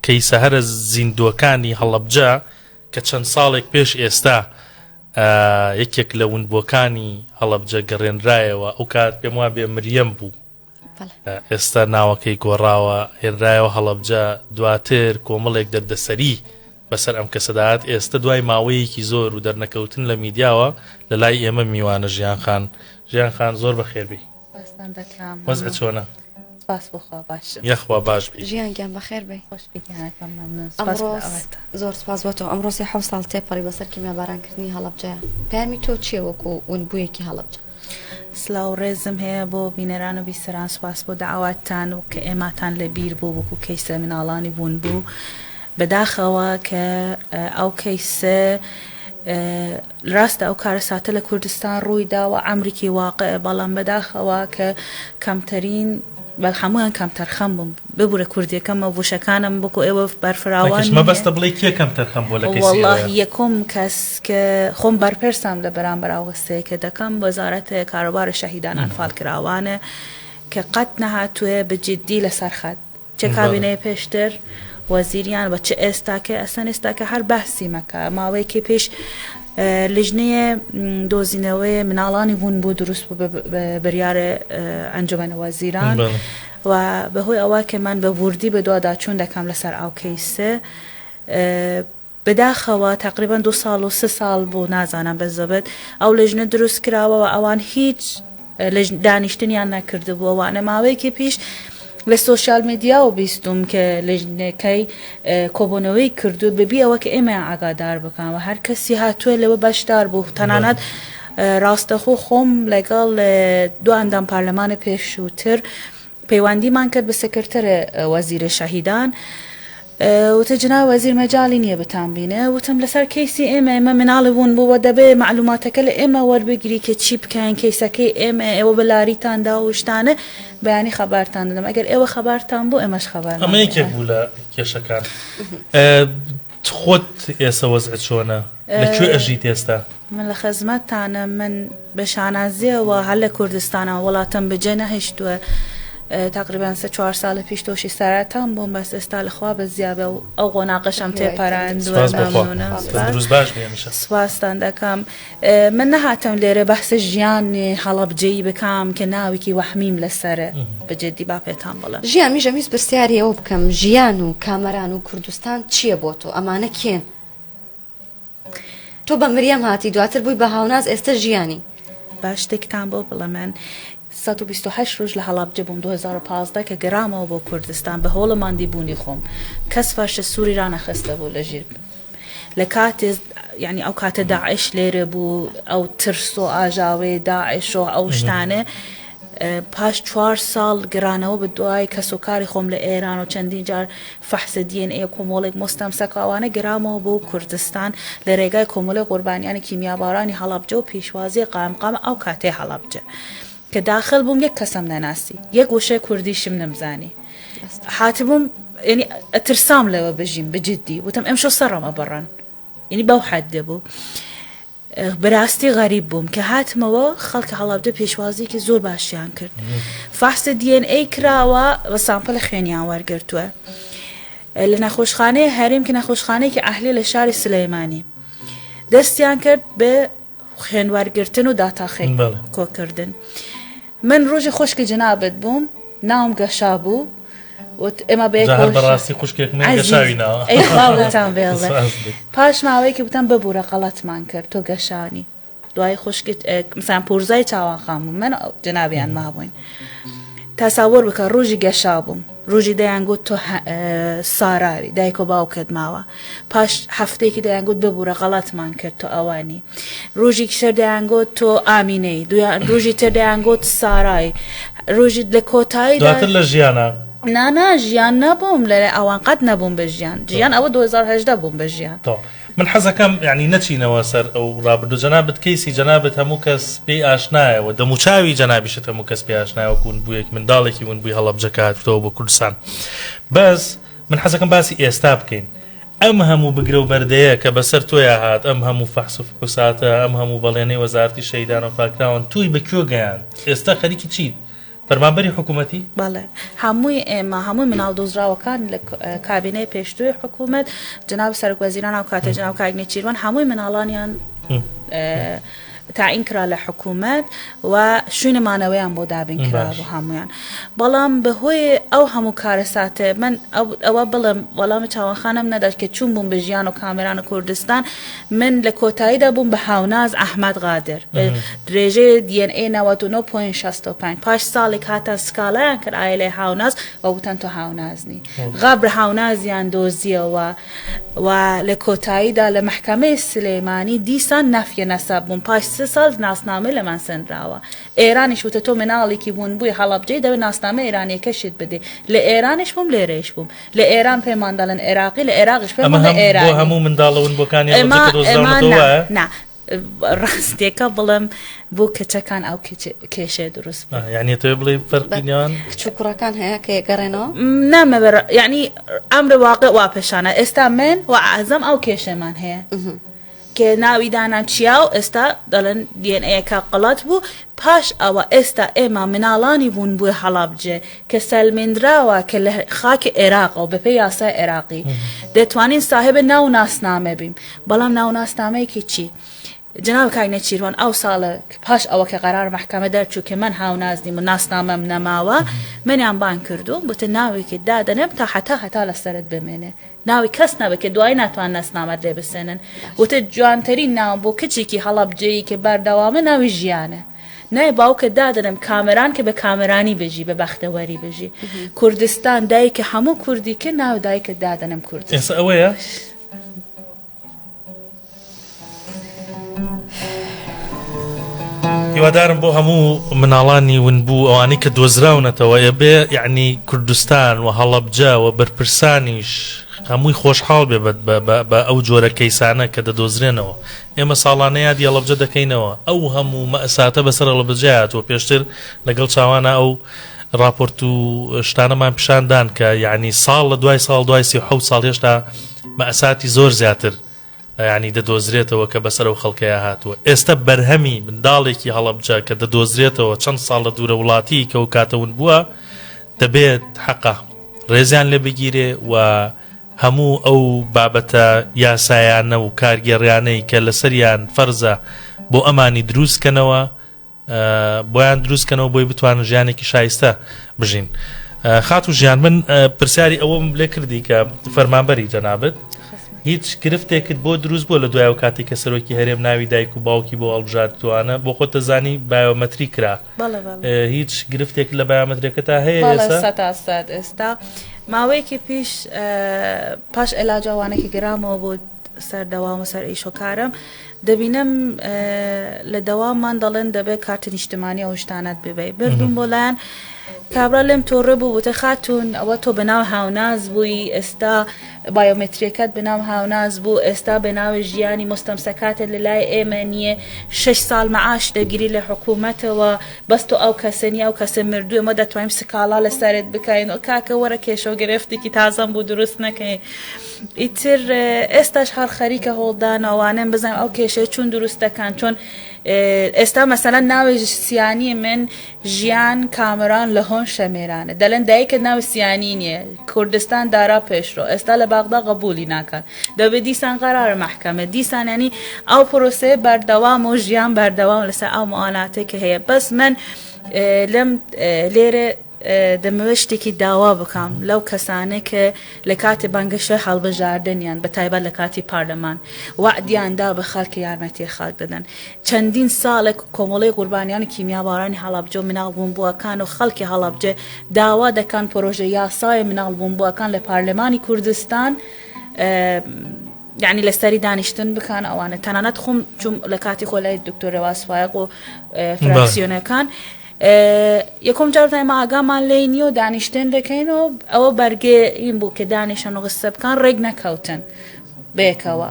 [SPEAKER 3] کەیسە هەرە زیندووەکانی هەڵەبجە کە چەند ساڵێک پێش ئێستا یەکێک لە ونبووەکانی هەڵەبجە گەڕێنرایەوە ئەو کات پێم وا بێ مریەم بوو ئێستا ناوەکەی گۆڕاوە هێنرایەوە هەڵەبجە دواتر کۆمەڵێک دەردەسەری بەسەر ئەم کەسەدات ئێستا دوای ماوەیەکی زۆر و دەرنەکەوتن لە میدیاوە لە لای ئێمە میوانە ژیان خان ژیان خان زۆر بەخێربی
[SPEAKER 18] سپاستان دەکەم.
[SPEAKER 3] وەزعت چۆنە؟
[SPEAKER 18] سپاس بۆ خوا باشم.
[SPEAKER 3] یەخوا باش بی.
[SPEAKER 2] ژیان گیان بەخێر بێی.
[SPEAKER 18] خۆش بی گیانەکەم مەمنون سپاس
[SPEAKER 2] ئەمڕۆ
[SPEAKER 18] بۆ داوەتتان.
[SPEAKER 2] زۆر سپاس بۆ تۆ. ئەمڕۆ 37 ساڵ تێپەڕی بەسەر کیمیابارانکردنی هەڵەبجەیا. پەیامی تۆ چییە وەکو ونبوویەکی هەڵەبجە؟
[SPEAKER 18] سلاو و ڕێزم هەیە بۆ بینەران و بیسەران سوپاس بۆ دەعواتتان و کە ئێماتان لە بیر بوو وەکو کەیسە مناڵانی بوون بوو بەداخەوە کە ئەو کەیسە راستە ئەو کارەساتە لە کوردستان ڕووی داوە ئەمریکی واقع بەڵام بەداخەوە کە کەمتەرین. بە هەموویان کەمتەرخەم بوون ببورە کوردیەکەمە وشەکانم بکو ئێوە بەرفراوان
[SPEAKER 3] مەبەستە
[SPEAKER 18] نییە.
[SPEAKER 3] بڵێی کێ کەمتەرخەم بووە لە کەیسی
[SPEAKER 18] وەڵاهی
[SPEAKER 3] ئێوەیا؟
[SPEAKER 18] یەکۆم کەس کە خۆم بەرپرسم لە بەرامبەر ئەو قسەیە کە دەکەم وەزارەت کاروبار شەهیدان ئەنفال کراوانە کە قەت نەهاتووە بە جدی لەسەر خەت چ کابینەی پێشتر وەزیریان و چ ئێستاکە ئەسەن ئێستاکە هەر بەحسی مەکە ماوەیەکی پێش لیژنەیە دۆزینەوەی مناڵانی ون بوو دروست بوو بە بریار ئەنجومەن وەزیران و بەهۆی ئەوە کە من بە وردی بەدواداچوون دەکەم لەسەر ئەو کەیسە بەداخەوە تەقریبەن دوو ساڵ و سێ ساڵ بوو نازانم بە زەبت ئەو لێژنە دروست کراوە و ئەوان هیچ دانیشتنیان نەکردبووە وانە ماوەیەکی پیش لە سۆشیال میدیاوە بیستم کە لێژنەکەی کۆبوونەوەی کردو بەبی ئەوە کە ئێمەیان ئاگادار بکەن و هەر کەسی هاتووە لەوە بەشدار بوو تەنانەت ڕاستەخۆ خۆم لەگەڵ دوو ئەندام پەرلەمانی پێشووتر پەیوەندیمان کرد بە سکرتەر وەزیر شەهیدان وتە جناب وەزیر مەجالی نییە بتان بینێ وتم لەسەر کەیسی ئێمە ئێمە مناڵی ون بووە دەبێ مەعلوماتەکە لە ئێمە وەربگری کە چی بکەین کەیسەکەی ئێمە ئێوە بە لاریتان دا و شتانە بەیانی خەبارتان دەدەم ئەگەر ئێوە خەبارتان بوو ئێمەش خەبارمان
[SPEAKER 3] ئەمە یەکێک بوو لە کێشەکان. خۆت ئێسە وەزعت چۆنە؟ لە کوێ ئەژیت ئێستا؟
[SPEAKER 18] من لە خزمەتتانم، من بە شانازیەوە هەر لە کوردستانم وڵاتم بەجێ نەهێشتووە، تەقریبەن سێ چوار ساڵە پیش تۆشی سەرەتان بووم، بەس ئێستا لە خوا بەزیا بێ و ئەو قۆناغەشم تێپەراندووە.
[SPEAKER 3] سپاس بۆ خوا.
[SPEAKER 18] مەمنونم.
[SPEAKER 3] تەندروست باش بی هەمیشە.
[SPEAKER 18] سپاستان دەکەم. من نەهاتم لێرە بەحس ژیانی هەڵەبجەیی بکەم کە ناوێکی وەهمیم لەسەرە بە جدی با پێتان بڵێم.
[SPEAKER 2] ژیان میش ئەمویست پرسیاری ئەوە بکەم ژیان و کامەران و کوردستان چییە بۆ تۆ ئەمانە کێن؟ تۆ بە مریەم هاتی دواتر بووی بە هاوناز ئێستە ژیانی.
[SPEAKER 18] با شتێکتان بۆ بڵێم من 128 ڕۆژ لە هەڵەبجە بووم 2015 کە گەرامەوە بۆ کوردستان بە هۆڵە ماندی بوونی خۆم کەس فەرشە سووری رانەخستەبوو لە ژیر لە کاتێ یعنی ئەو کاتە داعش لێرە بوو ئەو ترس و ئاژاوەی داعش و ئەو شتانە پاش چوار ساڵ گرانەوە بە دوای کەس و کاری خۆم لە ئێران و چەندین جار فەحسە DNA کۆمەڵێک مستەمسەک ئەوانە گرامەوە بۆ کوردستان لە رێگای کۆمەڵی قوربانیانی کیمیابارانی هەڵەبجە و پێشوازی قایمقام ئەو کاتەی هەڵەبجە کە داخل بووم یەک کەسم نەناسی یەک وشەی کوردیشم نەمزانی هاتبووم یعنی ئەترسام لەوە بژیم بجددی وتم ئەمشۆ سەڕم ئەبڕن یعنی بەو حەدە بوو بەراستی غەریب بووم کە هاتمەوە خەڵکە هەڵەبجە پێشوازیکی زۆر باشیان کرد فاستە DNA کراوە بە sample خوێنیان وەرگرتووە لە نەخۆشخانەی هەرێم کە نەخۆشخانەیەکی ئەهلی لە شاری سلەیمانی دەستیان کرد بە خوێن وەرگرتن و داتاخی کۆکردن من ڕۆژی خوشکی جەنابت بووم ناوم گەشا بوو وت ئێمە بە
[SPEAKER 3] جا هەر بەڕاستی خوشکێک من گەشاوی ناوە
[SPEAKER 18] ئەی خوا بتان بێڵێ پاش ماوەیەکی وتم ببورە غەڵەتمان کرد تۆ گەشانی دوای خوشکت مثلا پورزای چاوان خان بوو من جەنابیان مابووین تەسەور بکە ڕۆژی گەشا بووم ڕۆژی دەیان گوت تۆ ساراوی دایک و باوکت ماوە پاش هەفتەیەکی دەیان گوت ببورە غەڵەتمان کرد تۆ ئەوانی ڕۆژێکی تر دەیان گوت تۆ ئامینەی دویان ڕۆژی تر دەیان گوت سارای ڕۆژی لە کۆتایی
[SPEAKER 3] دواتر لە ژیانە
[SPEAKER 18] نانا ژیان نەبووم لە ئەوان قەت نەبووم بە ژیان ژیان ئەوە 2018 بووم بە ژیان
[SPEAKER 3] من حەزەکەم یانی نەچینەوە سەر ئەو ڕابردوو جەنابت کەیسی جەنابت هەموو کەس پێی ئاشنایە و دەموچاوی جەنابیشت هەموو کەس پێی ئاشنایە وەک ونبوویەک منداڵێکی ونبووی هەڵەبجە کە هاتووتەوە بۆ کوردستان بەس من حەزەکەم باسی ئێستا بکەین ئەم هەموو بگرە و بەردەیە کە بەسەر تۆیا هات ئەم هەموو فەحس و فحوساتە ئەم هەموو بەڵێنەی وەزارەتی شەهیدان و پاکراوان توی بە کوێ گەیاند ئێستا خەریکی چیت فەرمانبەری حکوومەتی؟
[SPEAKER 18] بەڵێ هەمووی ئێمە هەمووی مناڵ دۆزراوەکان لە کابینەی پێشتووی حکوومەت جناب سەرۆک وەزیران ئەو کاتە جناب کاک نێچیروان هەمووی مناڵانیان تاین کرا لە حکوومەت و شوێنە مانەوەیان بۆ دابین کرا بۆ هەمویان بەڵام بەهۆی ئەو هەموو کارەساتە من ئەوە بڵێم وەڵامی چاوەخانم نەدات کە چوون بووم بە ژیان و کامێران و کوردستان من لە کۆتاییدا بووم بە هاوناز ئەحمەد قادر بە درێژەی DNA 99.65 پاش ساڵێک هاتان سکاڵایان کرد ئایلەی هاوناز و وتان تۆ هاوناز نی غابر هاونازیان دۆزیەوە و لە کۆتاییدا لە مەحکەمەی سلێمانی دیسان نەفیە نەسەب بووم پاش سێ ساڵ ناسنامەی لەمان سەنراوە ئێرانیش وتە تۆ مناڵێکی ونبووی هەڵەبجەی دەبێت ناسنامە ئێرانیەکەشت بدەی لە ئێرانیش بووم لێرەیش بووم لە ئێران پێمان دەڵێن عێراقی لە عێراقیش پێمان
[SPEAKER 3] ئەمە
[SPEAKER 18] دەڵێن
[SPEAKER 3] هەم بۆ
[SPEAKER 18] ئێرانی
[SPEAKER 3] هەموو منداڵە ونبووەکانی
[SPEAKER 18] ئێمە
[SPEAKER 3] هەڵەبجە کە
[SPEAKER 18] ئێمە
[SPEAKER 3] دۆزراونەتەوە
[SPEAKER 18] نا
[SPEAKER 3] وایە؟
[SPEAKER 18] نا. ڕاستیەکە بڵێم بۆ کچەکان ئەو کێشەیە دروست بوو.
[SPEAKER 3] یانی ئەتەوێ بڵێی فەرقی نێوان
[SPEAKER 2] کچ و کوڕەکان هەیە کە گەڕێنەوە؟
[SPEAKER 18] نامەوێ یانی ئەمر واقع وا پێشانە ئێستا من و ئەعزەم ئەو کێشەمان هەیە کە ناوی دانا چیا و ئێستا دەڵێن دی ئێن ئەیەکە غەڵەت بوو پاش ئەوە ئێستا ئێمە مناڵانی بوون بووی هەڵەبجێ کە سەلمێندراوە کە لە خاکی عێراقەوە بەپێی یاسای عێراقی دەتوانین ساحێب ناو و ناسنامە بین بەڵام ناو و ناسنامەیەکی چی؟ جەناب کاک نێچیرڤان ئەو ساڵە پاش ئەوە کە قەرار مەحکەمە دەرچوو کە من هاوناز نیم و ناسنامەم نەماوە منیان بانگ کردووم گوتن ناوێکی دادەنێم تا هەتا هەتا لەسەرت بمێنێ ناوی کەس نەبێت کە دوایی ناتوان ناسنامەت لێ بسێنن وتت جوانترین ناو بۆ کچێکی هەڵەبجەیی کە بەردەوامە ناوی ژیانە ناوی باوکت دادەنێم کامەران کە بە کامەرانی بژی بە بەختەوەری بژی کوردستان دایکە هەموو کوردی کە ناو دایکت دادەنێم کوردستان
[SPEAKER 3] ئێستا ئەوەیە هیوادارم بۆ هەموو مناڵانی ونبوو ئەوانەی کە دۆزراونەتەوە ئێبێ یعنی کوردستان و هەڵەبجە و بەرپرسانیش هەمووی خۆشحاڵ بێ بە ئەو جۆرە کەیسانە کە دەدۆزرێنەوە ئێمە ساڵانە یادی هەڵەبجە دەکەینەوە ئەو هەموو مەساتە بەسەر هەڵەبجە هاتووە پێشتر لەگەڵ چاوانە ئەو راپۆرت و شتانەمان پیشاندان کە یعنی ساڵ لە دوای ساڵ دوای 37 ساڵ هێشتا مەئساتی زۆر زیاتر یانی دەدۆزرێتەوە کە بەسەر ئەو خەڵکەیا هاتووە. ئێستە بەرهەمی منداڵێکی هەڵەبجە کە دەدۆزرێتەوە چەند ساڵ لە دوورە وڵاتی کە ئەو کاتە ون بووە دەبێت حەقە ڕێزیان لێ بگیرێ و هەموو ئەو بابەتە یاسایانە و کارگێڕیانەی کە لەسەریان فەرزە بۆ ئەمانی دروست کەنەوە بۆیان دروست کەنەوە بۆی بتوانن ژیانێکی شایستە بژین. خاتوو ژیان من پرسیاری ئەوەم لێ کردی کە فەرمانبەری جەنابت هیچ گرفتێکت بۆ دروست بووە لە دوای ئەو کاتێک کە سەرۆکی هەرێم ناوی دایک و باوکی بۆ هەڵبژاردوانە بۆ خۆت دەزانی بایۆمەتری کرا هیچ گرفتێک لە بایۆمەترەکەتا هەیە
[SPEAKER 18] ئێستا ئێستا ماوەیەکی پیش پاش ئەلاجاوانێکی گرامەوە بۆ سەر دەوام و سەر ئیش و کارم دەبینم لە دەواممان دەڵێن دەبێت کارتی نیشتمانی ئەو شتانەت ببەی بردوم بۆ لایەن کابرا لێم تۆڕێ بوو وتە خاتون ئەوە تۆ بەناو هاوناز بووی ئێستا بایۆمەتریەکەت بەناو هاوناز بوو ئێستا بەناوی ژیانی مستەمسەکاتت لە لای ئێمە نییە شش ساڵ معاش دەگیری لە حکوومەتەوە بەس تۆ ئەو کەسە نیە ئەو کەسە مردووە ئێمە دەتوانین سکاڵا لەسەرت بکەین و کاکە وەرە کێشە و گرفتێکی تازەم بوو دروست نەکەین ئیتر ئێستاش هەر خەریکە هۆڵدان و ئەوانەم بزانم ئەو کێشەیە چۆن دروست دەکەن چۆن ئێستا مەسەلەن ناوی سیانی من ژیان کامەران لە هۆن شەمێرانە دەلێن دایکت ناوی سیانی نییە کوردستان دارا پێشرۆ ئێستا لە باغدا قبولی ناکەن دەبێ دیسان قەرارە مەحکەمە دیسان ینی ئەو پرۆسەیە بەردەوام و ژیان بەردەوام لەسەر ئەو معاناتێک کە هەیە بەس من لەم لێرە دەمەوێت شتێکی داوا بکەم لەو کەسانەی کە لە کاتی بانگەشەی هەڵبژاردنیان بە تایبەت لە کاتی پارلەمان وەعدیان دا بە خەڵک کە یارمەتی خەڵک دەدەن چەندین ساڵێک کۆمەڵەی قوربانیانی کیمیابارانی هەڵەبجە و مناڵ ونبووەکان و خەڵکی هەڵەبجە داوا دەکەن پرۆژە یاسای مناڵ ونبووەکان لە پارلەمانی کوردستان یعنی لەسەری دانیشتن بکەن ئەوانە تەنانەت خۆم چوم لە کاتی خۆ لای دکتۆر رەواز فایەق و فراکسیۆنەکان یەکەم جار وتیان ئێمە ئاگامان لێی نییە و دانیشتن دەکەین و ئەوە بەرگێ این بوو کە دانیشن و قسە بکەن ڕێک نەکەوتن بەیەکەوە.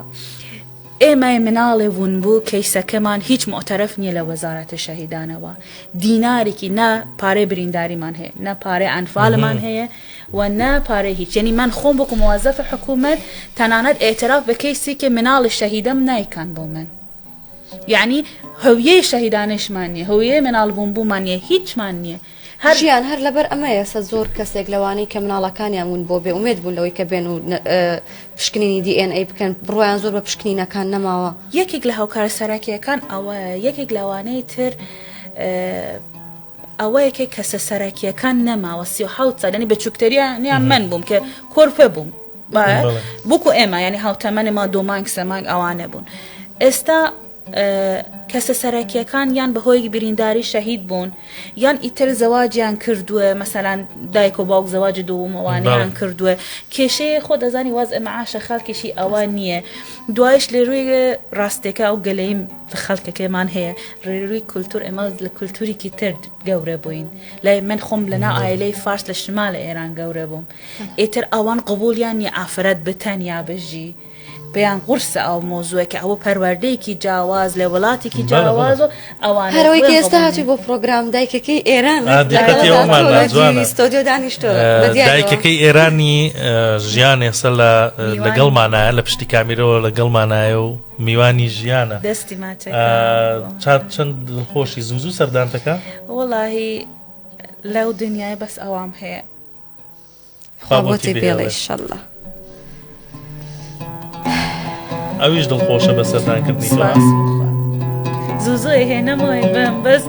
[SPEAKER 18] ئێمەی مناڵێ ون بوو کەیسەکەمان هیچ موعتەرەف نییە لە وەزارەتی شەهیدانەوە دینارێکی نە پارەی برینداریمان هەیە نە پارەی ئەنفالمان هەیە و نە پارەی هیچ یعنی من خۆم وەکو موەزەف حکوومەت تەنانەت ئیعتراف بە کەیسێکی مناڵی شەهیدەم نایکەن بۆ من. یەعنی هەویەی شەهیدانیشمان نیە هەویەی مناڵ بوون بوومان نیە هیچمان نیە
[SPEAKER 2] هەر ژیان هەر لەبەر ئەمەیە سە زۆر کەسێک لەوانەی کە مناڵەکانیان ون بۆ بێ ئومێد بوون لەوەی کە بێن و پشکنینی دی ئێن ئەی بکەن بڕوایان زۆر بە پشکنینەکان نەماوە.
[SPEAKER 18] یەکێک لە هۆکارە سەرەکیەکان ئەوەیە یەکێک لەوانەی تر ئەوەیە کە کەسە سەرەکیەکان نەماوە 37 ساڵ یعنی بچووکتریان من بووم کە کۆرپە بووم بووکو ئێمە یعنی هاوتەمەنی ما دوو مانگ سێ مانگ ئەوانە بوون ئێستا کەسە سەرەکیەکان یان بەهۆی برینداری شەهید بوون یان ئیتر زەواجیان کردووە مەسەلەن دایک و باوک زەواجی دووەم ئەوانەیان کردووە کێشەیە خۆ دەزانی واز معاشە خەڵکیشی ئەوە نییە دوایش لێروی ڕاستێکە ئەو گەلەی خەڵکەکەمان هەیە ڕێروی کولتور ئێمە لە کولتوریکی تر گەورە بووین لای من خۆم لە ناو ئایلەی فارس لە شمال ئێران گەورە بووم ئیتر ئەوان قبولیان نیە ئافرەت بتەنیا بژی. پێیان قورسە ئەو مۆزوە کە ئەوە پەروەردەیەکی جیاواز لە وڵاتێکی جیاواز و ئەوانە
[SPEAKER 2] هەرەوەی کە ئێستا هاتووی بۆ پرۆگرام دایکەکەی ئێران ستۆدیۆ دانیشتووە
[SPEAKER 3] دایکەکەی ئێرانی ژیان ئێستا لە لەگەڵمانایە لە پشتی کامیرەوە لەگەڵمانایە و میوانی ژیانە
[SPEAKER 18] دەستی ماچەکە
[SPEAKER 3] چەند دڵخۆشی زوو زوو سەردانتەکە
[SPEAKER 18] وەڵاهی لەو دنیای بەس ئەوام هەیە
[SPEAKER 2] خوا بۆتی بێڵێ ئیشەڵڵا.
[SPEAKER 3] ئەویش دڵخۆشە بە سەردانکردنی تۆ.
[SPEAKER 18] زوو زوو هێنەمەوەی بم بەس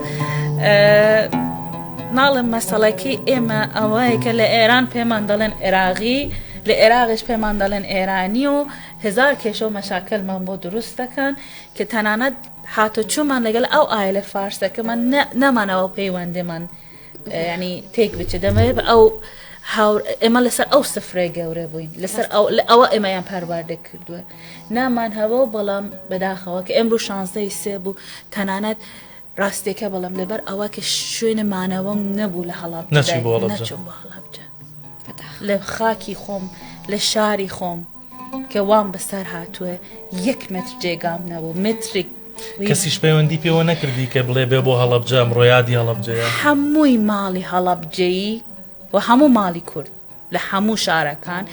[SPEAKER 18] ناڵم مەسەڵەکەی ئێمە ئەوەیە کە لە ئێران پێمان دەڵێن عێراقی لە عێراقیش پێمان دەڵێن ئێرانی و هزار کێشە و مەشاکلمان بۆ دروست دەکەن کە تەنانەت هاتوچومان لەگەڵ ئەو ئایلە فارسەکەمان نەمانەوە پەیوەندیمان ینی تێک بچێت دەمەوێت بە ئەو ئێمە لەسەر ئەو سفرەی گەورە بووین لەسەر ئەو لە ئەوە ئێمەیان پەروەردە کردووە نامان هەوە بەڵام بەداخەوە کە ئێمڕوو شانزدەی سێ بوو تەنانەت ڕاستێکە بەڵام لەبەر ئەوە کە شوێنە مانەوەم نەبوو لە هەڵابجە نەچوم بۆ هەڵابجە لە خاکی خۆم لە شاری خۆم کە وام بەسەر هاتووە یەک مەتر جێگام نەبوو مترێک
[SPEAKER 3] کەسیش پەیوەندی پێوە نەکردی کە بڵێ بێ بۆ هەڵەبجە ئەمڕۆ یادی هەڵەبجەیە؟
[SPEAKER 18] هەمووی ماڵی هەڵەبجەیی و هەموو ماڵی کورد لە هەموو شارەکان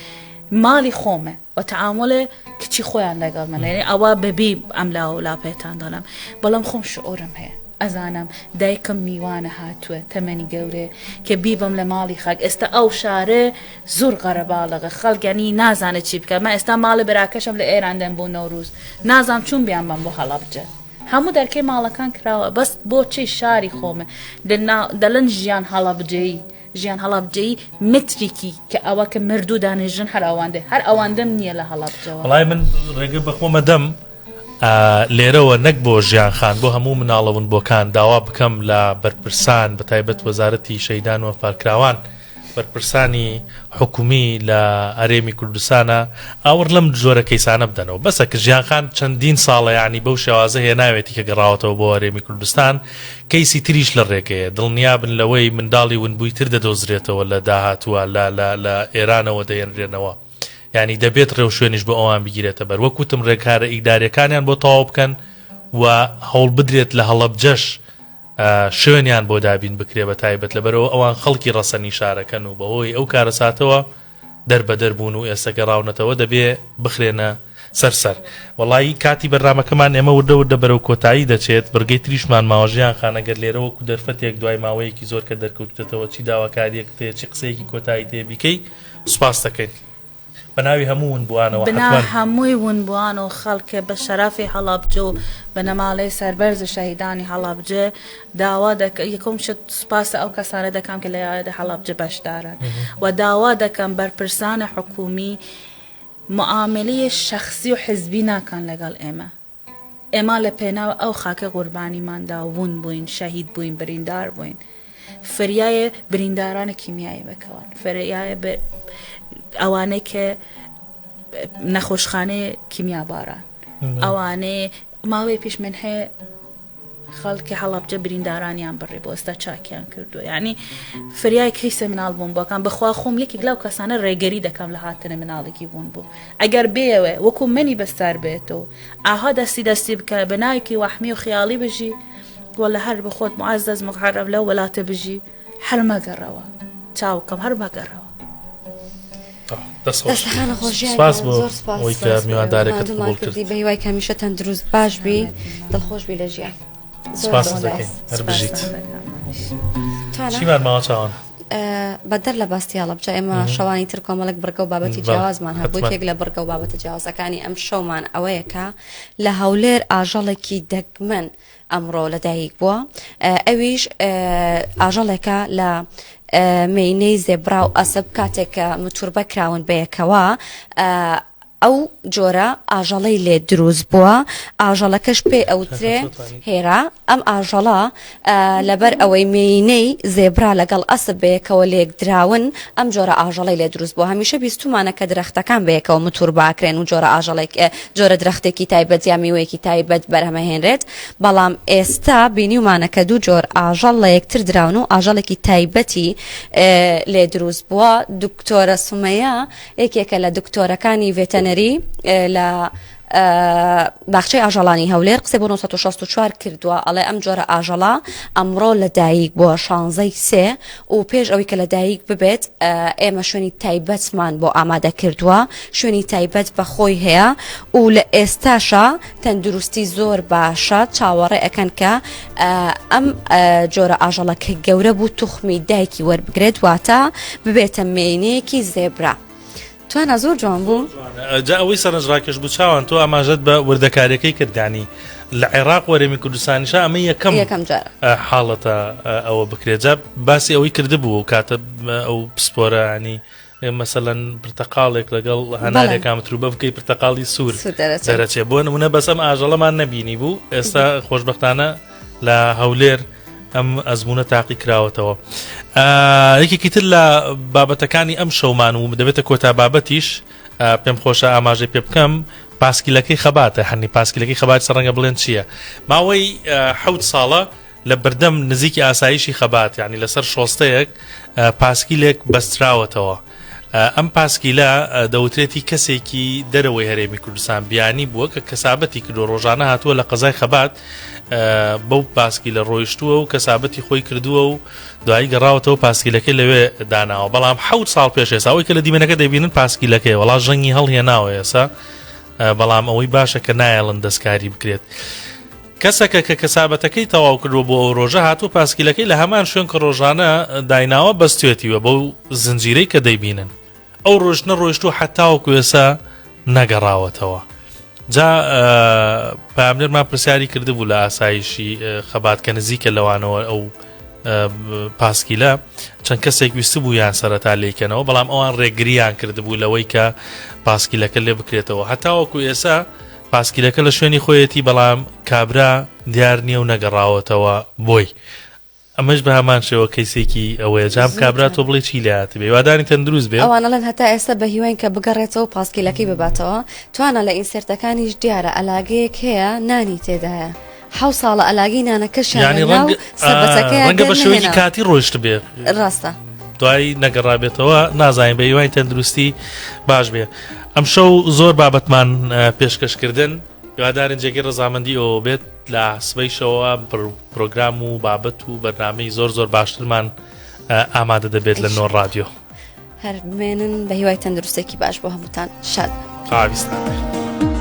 [SPEAKER 18] ماڵی خۆمە و تەعامولێ کچی خۆیان لەگەڵ من یعنی ئەوە بەبی ئەم لا و لا پێتان دەڵێم بەڵام خۆم شعورم هەیە ئەزانم دایکم میوانە هاتووە تەمەنی گەورەیە کە بیبم لە ماڵی خاک ئێستا ئەو شارێ زۆر قەرەباڵغە خەڵک یانی نازانێ چی بکات من ئێستا ماڵی براکەشم لە ئێران دێن بۆ نەوروز نازانم چون بیان بەم بۆ هەڵەبجە هەموو دەرکەی ماڵەکان کراوە بەس بۆچی شاری خۆمە دەلن ژیان هەڵەبجەیی ژیان هەڵەبجەیی متریکی کە ئەوە کە مردوو دانیژن هەر ئەوەندە هەر ئەوەندەم نییە لە هەڵەبجەوە
[SPEAKER 3] وەڵای من ڕێگە بە خۆمە دەم لێرەوە نەک بۆ ژیان خان بۆ هەموو مناڵە ونبووەکان داوا بکەم لە بەرپرسان بەتایبەت وەزارەتی شەهیدان و ئەنفالکراوان بەرپرسانی حکومی لە هەرێمی کوردستانە ئاوڕ لەم جۆرە کەیسانە بدەنەوە بەسە کە ژیان خان چەندین ساڵە یانی بەو شێوازە هێناوێتی کە گەڕاوەتەوە بۆ هەرێمی کوردستان کەیسی تریش لە ڕێگەیە دڵنیابن لەوەی منداڵی ونبووی تر دەدۆزرێتەوە لە داهاتووە لە لە لە ئێرانەوە دەێنرێنەوە یانی دەبێت ڕێوشوێنیش بۆ ئەوان بگیرێتە بەر وەک وتم ڕێکارە ئیداریەکانیان بۆ تەواو بکەن و هەوڵ بدرێت لە هەڵەبجەش شوێنیان بۆ دابین بکرێ بە تایبەت لەبەرئەوە ئەوان خەڵکی ڕەسەنی شارەکەن و بەهۆی ئەو کارەساتەوە دەربەدەر بوون و ئێستا گەڕاونەتەوە دەبێ بخرێنە سەر سەر. وەڵایی کاتی بەرنامەکەمان ئێمە وردە وردە بەرەو کۆتایی دەچێت بڕگەی تریشمان ماوە ژیان خان ئەگەر لێرە وەکو دەرفەتێک دوای ماوەیەکی زۆر کە دەرکەوتوتەتەوە چی داواکاریەکت هەیە چی قسەیەکی کۆتاییت هەیە بیکەی سوپاست دەکەین. بەناوی هەموو ونبووانەوە
[SPEAKER 18] بنا حەتمەن. هەمووی ونبووان و خەڵکێ بە شەرەفی هەڵەبجە و بنەماڵەی سەربەرز و شەهیدانی هەڵەبجە داوا دەکە یەکەم شت سوپاس ئەو کەسانە دەکەم کە لە یادی هەڵەبجە بەشدارن و داوا دەکەم بەرپرسانی حکوومی معاملەی شەخسی و حزبی ناکەن لەگەڵ ئێمە. ئێمە لە پێناو ئەو خاکە قوربانیمان دا وون بووین شەهید بووین بریندار بووین فریایە بریندارانە کیمیایی بکەون فریایە ئەوانەی کە نەخۆشخانەیە کیمیاباران ئەوانەیە ماوەی پێش من هەیە خەڵکی هەڵەبجە بریندارانیان بڕی بۆ ئێستا چاکیان کردووە یعنی فریای کەیسە مناڵ بوون بۆکان بەخوا خۆم یەکێک لەو کەسانە ڕێگەری دەکەم لە هاتنە مناڵێکی بوون بوو ئەگەر بێەوێ وەکو منی بەستار بێتەوە ئاها دەستی دەستی بکە بە ناوێکی وەحمی و خیاڵی بژی وەلە هەر بخۆت معزز مکرم لەو وڵاتە بژی هەر مەگەڕەوە چاوکەم هەر مەگەڕەوە.
[SPEAKER 3] سپاس بۆ ئەوەی کە میواندارێکت قبوڵ کرد.
[SPEAKER 2] بە هیوای کە هەمیشە تەندروست باش بی دڵخۆش بی لە ژیان.
[SPEAKER 3] سپاست دەکەین هەر بژیت. چیمان ماوە چاوان؟
[SPEAKER 2] بەدەر لە باستی هەڵەبجە ئێمە شەوانی تر کۆمەڵێک بڕگە و بابەتی جیاوازمان هەبوو یەکێک لە بڕگە و بابەتە جیاوازەکانی ئەم شەومان ئەوەیە کە لە هەولێر ئاژەڵێکی دەگمەن ئەمڕۆ لەدایک بووە ئەویش ئاژەڵێکە لە مێینەی زێبرا و ئەسپ کاتێک کە متوربە کراون بەیەکەوە ئەو جۆرە ئاژەڵەی لێ دروست بووە ئاژەڵەکەش پێ ئەوترێ هێرا ئەم ئاژەڵە لەبەر ئەوەی مێینەی زێبرا لەگەڵ ئەسپ بەیەکەوە لێکدراون ئەم جۆرە ئاژەڵەی لێ دروست بووە هەمیشە بیستومانە کە درەختەکان بەیەکەوە متورباکرێن و جۆرە ئاژەڵێک جۆرە درەختێکی تایبەت یا میوەیەکی تایبەت بەرهەمەهێنرێت، بەڵام ئێستا بینیومانە کە دوو جۆر ئاژەڵ لە یەکتر دراون و ئاژەڵێکی تایبەتی لێ دروست بووە، دکتۆرە سومەیە یەکێکە لە دکتۆرەکانی ڤێتەنەری. ڤێتەرنەری لە باخچەی ئاژەڵانی هەولێر قسەی بۆ 964 کردووە ئەڵێ ئەم جۆرە ئاژەڵە ئەمڕۆ لە دایک بووە شانزەی سێ و پێش ئەوەی کە لە دایک ببێت ئێمە شوێنی تایبەتمان بۆ ئامادە کردووە شوێنی تایبەت بە خۆی هەیە و لە ئێستاشا تەندروستی زۆر باشە چاوەڕێ ئەکەن کە ئەم جۆرە ئاژەڵە کە گەورە بوو توخمی دایکی وەربگرێت واتە ببێتە مێینەیەکی زێبرا. توانا زۆر جوان بوو.
[SPEAKER 3] جا ئەوەی سەرنجڕاکێش بوو چاوان تۆ ئاماژەت بە وردەکاریەکەی کرد یانی لە عێراق وەرێمی کوردستانیشا ئەمە یەکەم
[SPEAKER 2] یەکەم جارە
[SPEAKER 3] حاڵەتە ئەوە بکرێت جا باسی ئەوەی کردبوو ئەو کاتە ئەو پسپۆرە ینی مەسەلەن پرتەقاڵێک لەگەڵ هەنارێکا متروبە بکەی پرتەقاڵی سوور دەرەچێ بۆ نمونە بەس ئەم ئاژەڵەمان نەبینی بوو ئێستا خۆشببختانە لە هەولێر ئەم ئەزمونە تاقی کراوەتەوە یەکێکی تر لە بابەتەکانی ئەم شەومان و دەبێتە کۆتا بابەتیش پێم خۆشە ئاماژەی پێ بکەم پاسکیلەکەی خەباتە هەنی پاسکیلەکەی خەبات ڕەنگە بڵێن چییە ماوەی حەوت ساڵە لە بەردەم نزیکی ئاسایشی خەبات یانی لەسەر شۆستەیەک پاسکیلێک بەستراوەتەوە. ئەم پاسکیلە دەوترێت هی کەسێکی دەرەوەی هەرێمی کوردستان بیانی بووە کە کەسابەتی کردووە ڕۆژانە هاتووە لە قەزای خەبات بەو پاسکیلە ڕۆیشتووە و کەسابەتی خۆی کردووە و دوایی گەڕاوەتەوە پاسکیلەکەی لەوێ داناوە بەڵام حەوت ساڵ پێش ئێستا ئەوەی کە لە دیمەنەکە دەبینن پاسکیلەکەی وەڵا ژەنگی هەڵهێناوە ئێسا بەڵام ئەوەی باشە کە نایەڵن دەستکاری بکرێت. کەسەکە کە کەسابەتەکەی تەواو کردووە بۆ ئەو ڕۆژە هاتووە پاسکیلەکەی لە هەمان شوێن کە ڕۆژانە دایناوە بەستوێتیوە بەو زنجیرەی کە دەیبینن ئەو ڕۆشتنە ڕۆیشتووە حەتاوەکو ئێستا نەگەڕاوەتەوە جا پامنەرمان پرسیاری کردبوو لە ئاسایشی خەبات کە نزیکە لەوانەوە ئەو پاسکیلە چەند کەسێک ویستبوو یان سەرەتا لێکەنەوە بەڵام ئەوان ڕێگریان کردبوو لەوەی کە پاسکیلەکە لێ بکرێتەوە هەتاوەکو ئێسا پاسکیلەکە لە شوێنی خۆیەتی بەڵام کابرا دیار نییە و نەگەڕاوەتەوە بۆی. ئەمەش بە هەمان شێوە کەیسێکی ئەوەیە جام کابرا تۆ بڵێ چی لێ هاتبێ هیواداری تەندروست بێ.
[SPEAKER 2] ئەوان ئەڵێن هەتا ئێستا بە هیواین کە بگەڕێتەوە و پاسکیلەکەی بباتەوە. توانا لە ئینسێرتەکانیش دیارە ئەلاگەیەک هەیە نانی تێدایە. حەو ساڵە ئەلاگەی نانەکەشیان
[SPEAKER 3] یانی
[SPEAKER 2] لە ناو
[SPEAKER 3] ڕەنگە
[SPEAKER 2] سەبەتەکەیان
[SPEAKER 3] ڕەنگە بە شێوەیەکی
[SPEAKER 2] دەرنەهێناوە.
[SPEAKER 3] کاتی ڕۆیشتبێ.
[SPEAKER 2] ڕاستە.
[SPEAKER 3] دوایی نەگەڕابێتەوە نازانین بە هیوای تەندروستی باش بێ. ئەمشەو زۆر بابەتمان پێشکەش کردن هیوادارین جێگەی ڕەزامەندی ئەوە بێت لە سبەیشەوە پرۆگرام و بابەت و بەرنامەی زۆر زۆر باشترمان ئامادە دەبێت لە نۆ ڕادیۆ
[SPEAKER 2] هەر بمێنن بە هیوای تەندروستێکی باش بۆ هەمووتان شاد
[SPEAKER 3] خاویستان بێت.